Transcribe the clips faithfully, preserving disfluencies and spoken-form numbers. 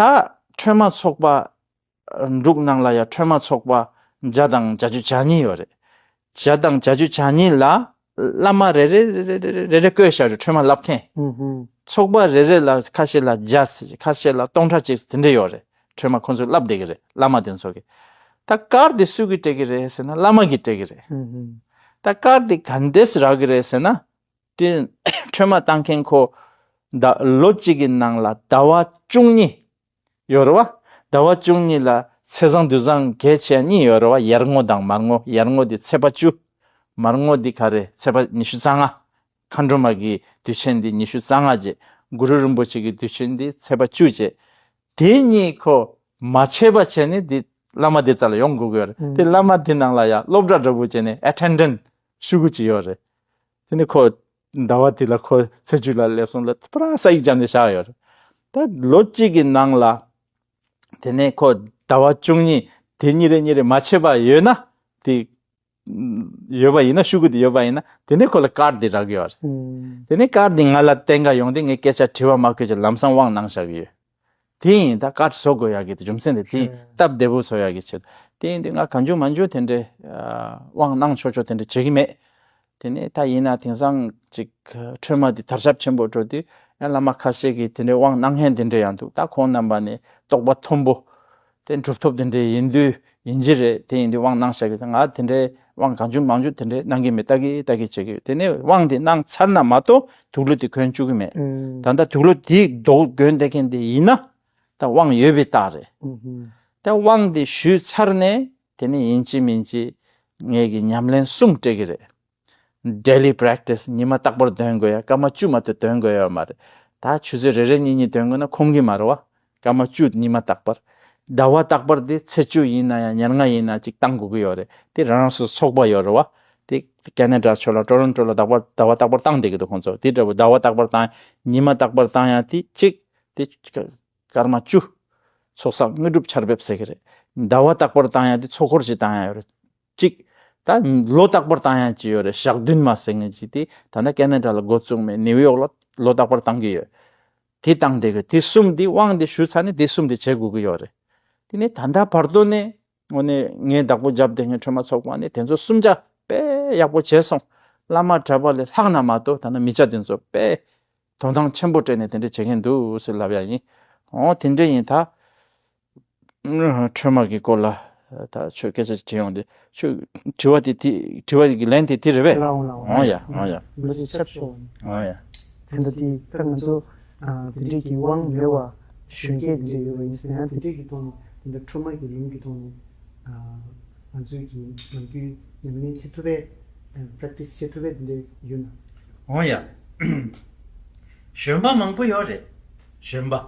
ད་ཁྲོས་མ་ཚོགས་པ་འབྲུག་ནང་ལ་ཡང་ཁྲོས་མ་ཚོགས་པ་བརྒྱ་དང་བརྒྱད་ཅུ་གྱ་གཉིས་ཡོད་རེད། བརྒྱ་དང་བརྒྱད་ཅུ་གྱ་གཉིས་ལ་བླ་མ་རེ་རེ་རེ་རེ་རེ་རེ་བསྐོས་བཞག་རེད། ཁྲོས་མ་བསླབ་མཁན། ཨུ་ཧུ། ཚོགས་པ་རེ་རེ་ལ་ཁ་ཤས་ལ་བརྒྱ་ཙམ་ཅིག་ཁ་ཤས་ལ་སྟོང་ཕྲག་གཅིག་དེ་འདྲ་ཡོད་རེད། ཁྲོས་མ་ཁོང་ཚོས་བསླབ་བསྡད་ཀྱི་རེད། བླ་མ་དེ་ཚོ་གིས། ད་གར་དེ་སུ་གིས་སྤྲད་ཀྱི་རེད་ཟེར་ན་བླ་མ་གིས་སྤྲད་ཀྱི་རེད། ཨུ་ཧུ། ད་གར་དེ་ག་འདྲས་རག་གི་རེད་ཟེར་ན། དེ་ཁྲོས་མ་བཏང་མཁན་ཁོ་ད་ལོ་གཅིག་གི་ནང་ལ་ཟླ་བ་བཅུ་གཉིས་ཡོད་རེད་བ། ཟླ་བ་བཅུ་གཉིས་ལ་ཚེས་བཟང་དུས་བཟང་གལ་ཆེ་གཉིས་ཡོད་རེད་བ། ཡར་ངོ་དང་མར་ངོ། ཡར་ངོ་དེ་ཚེས་པ་བཅུ། མར་ངོ་དེ་ག་རེ་ཚེས་པ་ཉི་ཤུ་རྩ་ལྔ། མཁའ་འགྲོ་མ་གི་དུས་ཆེན་དེ་ཉི་ཤུ་རྩ་ལྔ་བྱས། གུ་རུ་རིན་པོ་ཆེ་གི་དུས་ཆེན་དེ་ཚེས་པ་བཅུ་བྱས། དེ་གཉིས་ཁོ་མ་ཆད་པ་བྱས་ནས་དེ་བླ་མ་དེ་རྩ་ལ་ཡོང་དགོས་ཀྱི་ཡོད་རེད། དེ་བླ་མ་དེ་ནང་ལ་ཡང་སློབ་གྲྭ་འདྲ་པོ་བྱས་ནས་ཨེ་ཊེན་ཌེན་ཊི་ཞུ་དགོས་ཀྱི་ཡོད་རེད། དེ་ནས་ཁོ་ཟླ་བ་དེ་ལ་ཁོ་ཚེས་བཅུ་ལ་སླེབས་སོང་ལ་ཕར་ས་ཡིག་བརྒྱབ་ནས་བཞག་ཡོད་རེད། ད་ལོ་གཅིག་གི་ནང་ལ་དེ་ནས་ཁོ་ཟླ་བ་བཅུ་གཉིས་དེ་གཉིས་རེ་གཉིས་རེ་མ་ཆད་པ་ཡོད་ན་དེ་ཡོད་པ་ཡིན་ན་ཤོག་གུ་དེ་ཡོད་པ་ཡིན་ན་དེ་ནས་ཁོ་ལ་ཀར་དེ་རག་གི་ཡོད་རེད། དེ་ནས་ཀར་དེ་ང་ལ་བསྟན་ག་ཡོང་དུས་ངས་སྐད་ཆ་དྲི་བ་མ་འཁོད་ཀྱི་ལམ་སང་དབང་གནང་བཞག་གི་ཡོད། དེ་ཡིན་ད་ཀར་བཟོ་དགོས་ཡག་གི་རྒྱུ་མཚན་དེ་དེ་ཡིན། སྟབས་བདེ་པོ་བཟོ་ཡག་གི་ཆེད་དུ། དེ་ཡིན་དུས་ང་གང་བྱུང་མང་བྱུང་དེ་འདྲའི་དབང་གནང་ཆོག་ཆོག་དེ་འདྲ་བྱེད་ཀྱི་མེད། དེ་ནས་ད་ཡིན་ན་དེང་སང་ཅིག་ཁྲོས་མ་དེ་དར་ཁྱབ་ཆེན་པོ་འགྲོ་དུས་ཡང་བླ་མ་ཁ་ཤས་ཀྱིས་དེ་འདྲའི་དབང་གནང་མཁན་དེ་འདྲ་ཡང་འདུག་ད་ཁོང་རྣམ་པ་ནི་རྟོགས་པ་མཐོན་པོ་དེ་གྲུབ་ཐོབ་དེ་འདྲ་ཡིན་དུས་ཡིན་གྱི་རེད། དེ་ཡིན་དུས་དབང་གནང་བཞག་གི་ང་དེ་འདྲའི་དབང་གང་བྱུང་མང་བྱུང་དེ་འདྲའི་གནང་གི་མེད། ལྟ་གི་ལྟ་གི་བྱེད་ཀྱི་ཡོད། དེ་ནས་དབང་དེ་གནང་ཚར་ན་མ་གཏོགས་དུག་ལོག་དེ་གོན་བཅུག་གི་མེད། ད་ལྟ་དུག་ལོག་དེ་རྡོག་གོན་བསྡད་མཁན་དེ་ཡིན་ན་ད་དབང་ཡོད་པའི་རྟགས་རེད། ད་དབང་དེ་ཞུས་ཚར་ནས་དེ་ནས་ཡིན་གཅིག་མིན་གཅིག་ངེད་ཀྱི་ཉམས་ལེན་གསུམ་སྤྲད་ཀྱི་རེད། Daily practice ཉི་མ་རྟག་པར་འདོན་དགོས་ཡ། སྐར་མ་བཅུ་མ་གཏོགས་འདོན་དགོས་ཡ་མ་རེད། ད་ཆུ་ཚོད་རེ་རེ་གཉིས་གཉིས་འདོན་དགོས་ན་ཁོམ་གི་མ་རེད་བ། སྐར་མ་བཅུ་ཉི་མ་རྟག་པར། ཟླ་བ་རྟག་པར་དེ་ཚེས་བཅུ་ཡིན་ན་ཡང་ཉེར་ལྔ་ཡིན་ན་ཅིག་བཏང་དགོས་ཀྱི་ཡོད་རེད། དེ་རང་རང་སོ་སོ་ཚོགས་པ་ཡོད་རེད་བ། དེ་ཀེ་ན་ཌ་ཕྱོགས་ལ་ཊོ་རོན་ཊོ་ལ་ཟླ་བ་ཟླ་བ་རྟག་པར་བཏང་བསྡད་ཀྱི་འདུག་ཁོང་ཚོ། དེ་འདྲ་པོ་ཟླ་བ་རྟག་པར་བཏང་ཉི་མ་རྟག་པར་བཏང་ཡ་དེ་གཅིག་དེ་སྐར་མ་བཅུ། ཚོགས་བསགས་དངོས་གྲུབ་ཆར་འབེབས་ཟེར་གྱི་རེད། ཟླ་བ་རྟག་པར་བཏང་ཡ་དེ་ཚོགས་འཁོར་ཅིག་བཏང་ཡ་ཡོད་རེད། གཅིག་ད་ལོ་རྟག་པར་བཏང་ཡ་ཅིག་ཡོད་རེད། ཞག་བདུན་མ་ཟེར་མཁན་ཅིག་དེ་ད་ལྟ་ཀེ་ན་ཌ་ལ་འགོ་བཙུགས་མེད། ནིའུ་ཡོག་ལ་ལོ་རྟག་པར་བཏང་གི་ཡོད། དེ་བཏང་བསྡད་གི། དེ་གསུམ་དེ་དབང་དེ་ཞུས་ཚར་ནས་དེ་གསུམ་དེ་བྱེད་དགོས་ཀྱི་ཡོད་རེད། དེ་ནས་ད་ལྟ་བར་དུ་ནས་དངོས་གནས་ངས་བདག་པོ་བརྒྱབ་བསྡད་མཁན་ཁྲོས་མ་ཚོགས་པ་ནས་དེ་ཚོ་གསུམ་ཆ་དཔེ་ཡག་པོ་བྱས་སོང་། བླ་མ་གྲྭ་པ་ལས་ལྷག་ན་མ་གཏོགས་ད་ལྟ་མི་ཆ་དེ་ཚོ་དཔེ་དོ་སྣང་ཆེན་པོ་སྤྲད་ནས་དེ་འདྲ་བྱེད་མཁན་འདུག་ཟེར་ལབ་ཡ་ཡིན། འོ་དེ་འདྲ་ཡིན་ད། ཁྲོས་མ་གི་སྐོར་ལ་ད་ཁྱོད་སྐད་ཆ་དྲིས་ཡོང་དུས་ཁྱོད་དྲི་བ་དེ་དེ་དྲི་བ་དེ་གི་ལན་དེ་དེ་རེད་པས། ལའོ་ལའོ། འོ་ཡ་འོ་ཡ། ལོ་ཅིག་ཆབ་ཤོག་འོ་ཡ། དེ་འདྲ་དེ་ད་ང་ཚོ་དེ་འདྲས་ཀྱི་དབང་མེད་པ་གཞོན་སྐྱེས་དེ་འདྲས་ཡོད་པ་ཡིན་ཟེར་ན་དེ་འདྲས་ཀྱི་ཐོག་ནས་དེ་འདྲ་ཁྲོས་མ་གི་ལུང་གི་ཐོག་ནས་ང་ཚོའི་གི་ནམ་རྒྱུན་ཉམས་ལེན་བྱེད་ཐུབ་པའི་པེ་རེག་ཊི་སི་བྱེད་ཐུབ་པའི་དེ་འདྲས་ཡོད་ན། འོ་ཡ། གཞོན་པ་མང་པོ་ཡོད་རེད། གཞོན་པ།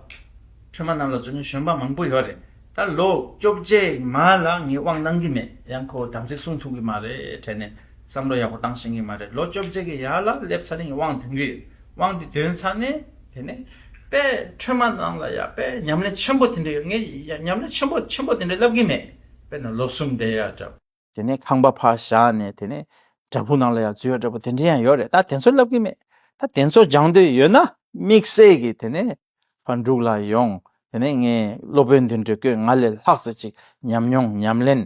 ཁྲོས་མ་རྣམས་ལ་འཛུལ་མཁན་གཞོན་པ་མང་པོ་ཡོད་རེད། ད་ལོ་བཅོ་བརྒྱད་མ་ལ་ངས་དབང་གནང་གི་མེད། ཡང་ཁོ་དམ་ཚིག་སྲུང་ཐུབ་ཀྱི་མ་རེད་དྲན་ནས་བསམ་བློ་ཡག་པོ་བཏང་ཤེས་ཀྱི་མ་རེད། ལོ་བཅོ་བརྒྱད་ཀྱི་ཡར་ལ་སླེབས་ཚར་ནས་ངས་དབང་འདོན་གྱི་ཡོད། དབང་འདི་འདོན་ཚར་ནས་དེ་ནས་དཔེ་ཁྲོས་མ་རྣམས་ལ་ཡ་དཔེ་ཉམས་ལེན་ཆེན་པོ་དེ་འདྲ་ཡོད། ངས་ཉམས་ལེན་ཆེན་པོ་ཆེན་པོ་དེ་འདྲ་བསླབ་ཀྱི་མེད། དཔེར་ན་ལོ་གསུམ་བསྡད་ཡ་འདྲ། དེ་ནས་ཁང་པ་ཕར་བཞག་ནས་དེ་ནས་བྲག་ཕུག་ནང་ལ་ཡང་འཛུལ་ཡ་འདྲ་པོ་དེ་འདྲ་ཡང་ཡོད་རེད། ད་དེ་ཚོ་ལབ་ཀྱི་མེད། ད་དེ་ཚོ་སྦྱང་འདོད་ཡོད་ན་དམིགས་བསལ་གྱི་དེ་ནས་ཕར་འབྲུག་ལ་ཡོང་། དེ་ནས་ངས་སློབ་དཔོན་དེ་འདྲ་བསྐོས། ང་ལས་ལྷག་ཙམ་ཅིག་ཉམས་མྱོང་ཉམས་ལེན་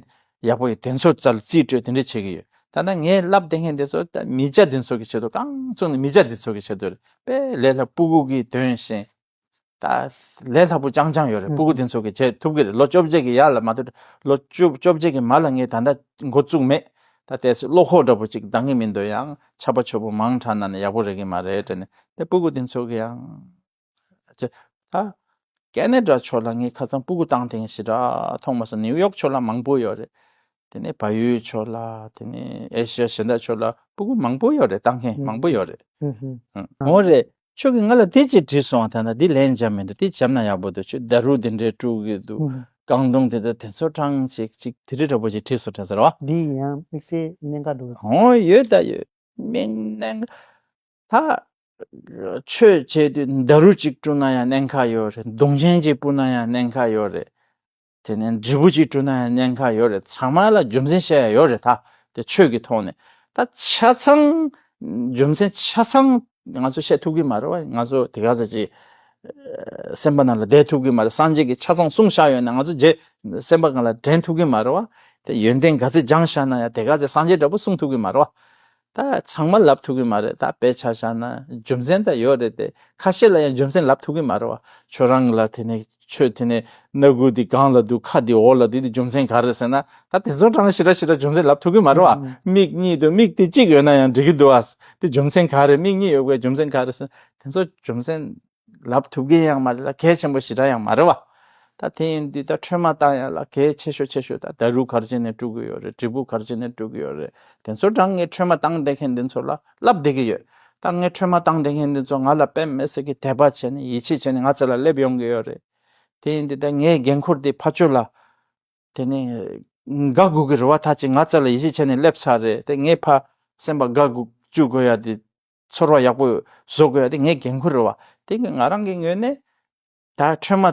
ཡག་པོ་ཡོད་དེ་ཚོ་རྩལ་རྩིས་སྤྲོད་དེ་འདྲ་བྱེད་ཀྱི་ཡོད། ད་ལྟ་ངས་ལབ་བསྡད་མཁན་དེ་ཚོ་ད་མི་སྐྱ་དེ་ཚོ་གི་ཆེད་དུ་རྐང་བཙུགས་ནས་མི་སྐྱ་དེ་ཚོ་གི་ཆེད་དུ་རེད། དཔེ་ལས་སླ་པོ། སྤུ་གུ་གིས་འདོན་ཤེས། ད་ལས་སླ་པོ་རྐྱང་རྐྱང་ཡོད་རེད། ཨུ་སྤུ་གུ་དེ་ཚོ་གིས་བྱེད་ཐུབ་ཀྱི་རེད། ལོ་བཅོ་བརྒྱད་ཀྱི་ཡར་ལ་མ་གཏོགས། ལོ་བཅུ་བཅོ་བརྒྱད་ཀྱི་མ་ལ་ངས་ད་ལྟ་འགོ་བཙུགས་མེད། ད་ལྟའི་བློ་ཁོག་འདྲ་པོ་ཅིག་འདང་གི་མི་འདུག་ཡང་ཆར་པ་ཆུ་བོ་མང་དྲགས་ན་ནི་ཡག་པོ་རེད་ཀྱི་མ་རེད་དྲན་ནས། དེ་སྤུ་གུ་དེ་ཚོ་གིས་ཡང་ཅེ། ད་ཀེ་ན་ཌ་ཕྱོགས་ལ་ངས་ཁ་སང་སྤུ་གུ་བཏང་ཐེངས་ཞེ་དྲག་མཐོང་མ་སོང་། ནིའུ་ཡོག་ཕྱོགས་ལ་མང་པོ་ཡོད་རེད། དེ་ནས་བལ་ཡུལ་ཕྱོགས་ལ། དེ་ནས་ཨེ་ཤི་ཡ་གཞན་དག་ཕྱོགས་ལ་སྤུ་གུ་མང་པོ་ཡོད་རེད། བཏང་མཁན་མང་པོ་ཡོད་རེད། ཨུ་ཧུ། ཨུ། འོ་རེད། ཁྱོད་ཀྱིས་ང་ལ་དེ་ཅིག་དྲིས་སོང་བ། ད་ལྟ་འདི་ལན་འཇམ་མི་འདུག་དེ་འཇམ་ན་ཡག་པོ་འདུག་ཁྱོད་ཌ་རུ་དེ་འདྲས་དཀྲུག་གི་འདུག་ཨུ་ཧུ། རྐང་དུང་དེ་ཚོ་དེ་ཚོ་གྲངས་ཅིག་ཅིག་དེ་རིགས་འདྲ་པོ་ཅིག་དྲིས་སོང་དྲན་ཟེར་བ། འདི་ཡང་དམིགས་བསལ་གནད་འགག་འདུག་འོ་ཡོད་ད་ཡོད། མིང་གནད་འགག་ད་ཆོས་བྱེད་དུས་ཌ་རུ་ཅིག་དཀྲུག་ན་ཡང་གནད་འགག་ཡོད་རེད། དུང་ཆེན་ཅིག་སྤུར་ན་ཡང་གནད་འགག་ཡོད་རེད། དེ་ནས་འབྲས་བུ་ཅིག་དཀྲུག་ན་ཡང་གནད་འགག་ཡོད་རེད། ཚང་མ་ལ་རྒྱུ་མཚན་བཤད་ཡ་ཡོད་རེད་ད། དེ་ཆོས་ཀྱི་ཐོག་ནས་ད་ཆ་ཚང་རྒྱུ་མཚན་ཆ་ཚང་ང་ཚོ་བཤད་ཐུབ་ཀྱི་མ་རེད་བ། ང་ཚོ་དེ་ག་ཚོད་ཅིག་ སེམས་པ་ནང་ལ་བསྡད་ཐུབ་ཀྱི་མ་རེད། སངས་རྒྱས་ཀྱིས་ཆ་ཚང་གསུངས་བཞག་ཡོད་ན་ང་ཚོ་རྗེས་སེམས་པ་སྒང་ལ་དྲན་ཐུབ་ཀྱི་མ་རེད་བ། དེ་ཡོན་ཏན་ག་ཚོད་སྦྱངས་བཞག་ན་ཡང་དེ་ག་ཚོད་སངས་རྒྱས་འདྲ་པོ་གསུང་ཐུབ་ཀྱི་མ་རེད་བ། ད་ཚང་མ་ལབ་ཐུབ་ཀྱི་མ་རེད། ད་དཔེ་ཆ་བཞག་ན་རྒྱུ་མཚན་ད་ཡོད་རེད་དེ། ཁ་ཤས་ལ་ཡང་རྒྱུ་མཚན་ལབ་ཐུབ་ཀྱི་མ་རེད་བ། ཁྱོད་རང་ལ་དེ་ནས་ཆོས་དེ་ནས་སྣ་ཁུག་དེ་སྒང་ལ་འདུག་ཁ་དེ་འོག་ལ་འདུག་དེ་རྒྱུ་མཚན་ག་རེ་ཟེར་ན། ད་དེ་ཚོ་གྲངས་ཞེ་དྲག་ཞེ་དྲག་རྒྱུ་མཚན་ལབ་ཐུབ་ཀྱི་མ་རེད་བ། ཨང་། མིག་གཉིས་འདུག་མིག་དེ་གཅིག་ཡོད་ན་ཡང་འགྲིག་གི་འདུག་ཨ། དེ་རྒྱུ་མཚན་ག་རེ། མིག་གཉིས་ཡོད་དགོས་རྒྱུ་མཚན་ག་རེ་ཟེར་ན། དེ་ཚོ་རྒྱུ་མཚན་ལབ་ཐུབ་ཀྱི་ཡང་མ་རེད་ལ། གལ་ཆེན་པོ་ཞེ་དྲག་ཡང་མ་རེད་བ། ད་དེ་ཡིན་དུས་ད་ཁྲོས་མ་བཏང་ཡ་ལ་གལ་ཆེ་ཤོས་ཆེ་ཤོས་ད་ད་རུ་ག་རེ་བྱས་ནས་དཀྲུག་གི་ཡོད་རེད། དྲིལ་བུ་ག་རེ་བྱས་ནས་དཀྲུག་གི་ཡོད་རེད། དེ་ཚོ་གྲངས་ངས་ཁྲོས་མ་བཏང་བསྡད་མཁན་འདི་ཚོ་ལ་ལབ་བསྡད་ཀྱི་ཡོད། ད་ངས་ཁྲོས་མ་བཏང་བསྡད་མཁན་འདི་ཚོ་ང་ལ་དཔེ་མི་སྲིད་ཀྱི་དད་པ་བྱས་ནས་ཡིད་ཆེས་བྱས་ནས་ང་རྩ་ལ་སླེབས་ཡོང་གི་ཡོད་རེད། དེ་ཡིན་དུས་ད་ངའི་འགན་ཁུར་དེ་ཕར་ཕྱོགས་ལ་དེ་ནས་དགའ་དགོས་ཀྱི་རེད་བ། ད་ཅིག་ང་རྩ་ལ་ཡིད་ཆེས་བྱས་ནས་སླེབས་ཚར་རེད། དེ་ངས་ཕར་སེམས་པ་དགའ་དགོས་བཅུག་དགོས་ཡ་དེ། ཚོར་བ་ཡག་པོ་བཟོ་དགོས་ཡ་དེ་ངའི་འགན་ཁུར་རེད་བ། དེ་ང་རང་གི་ངོས་ནས་ད་ཁྲོས་མ་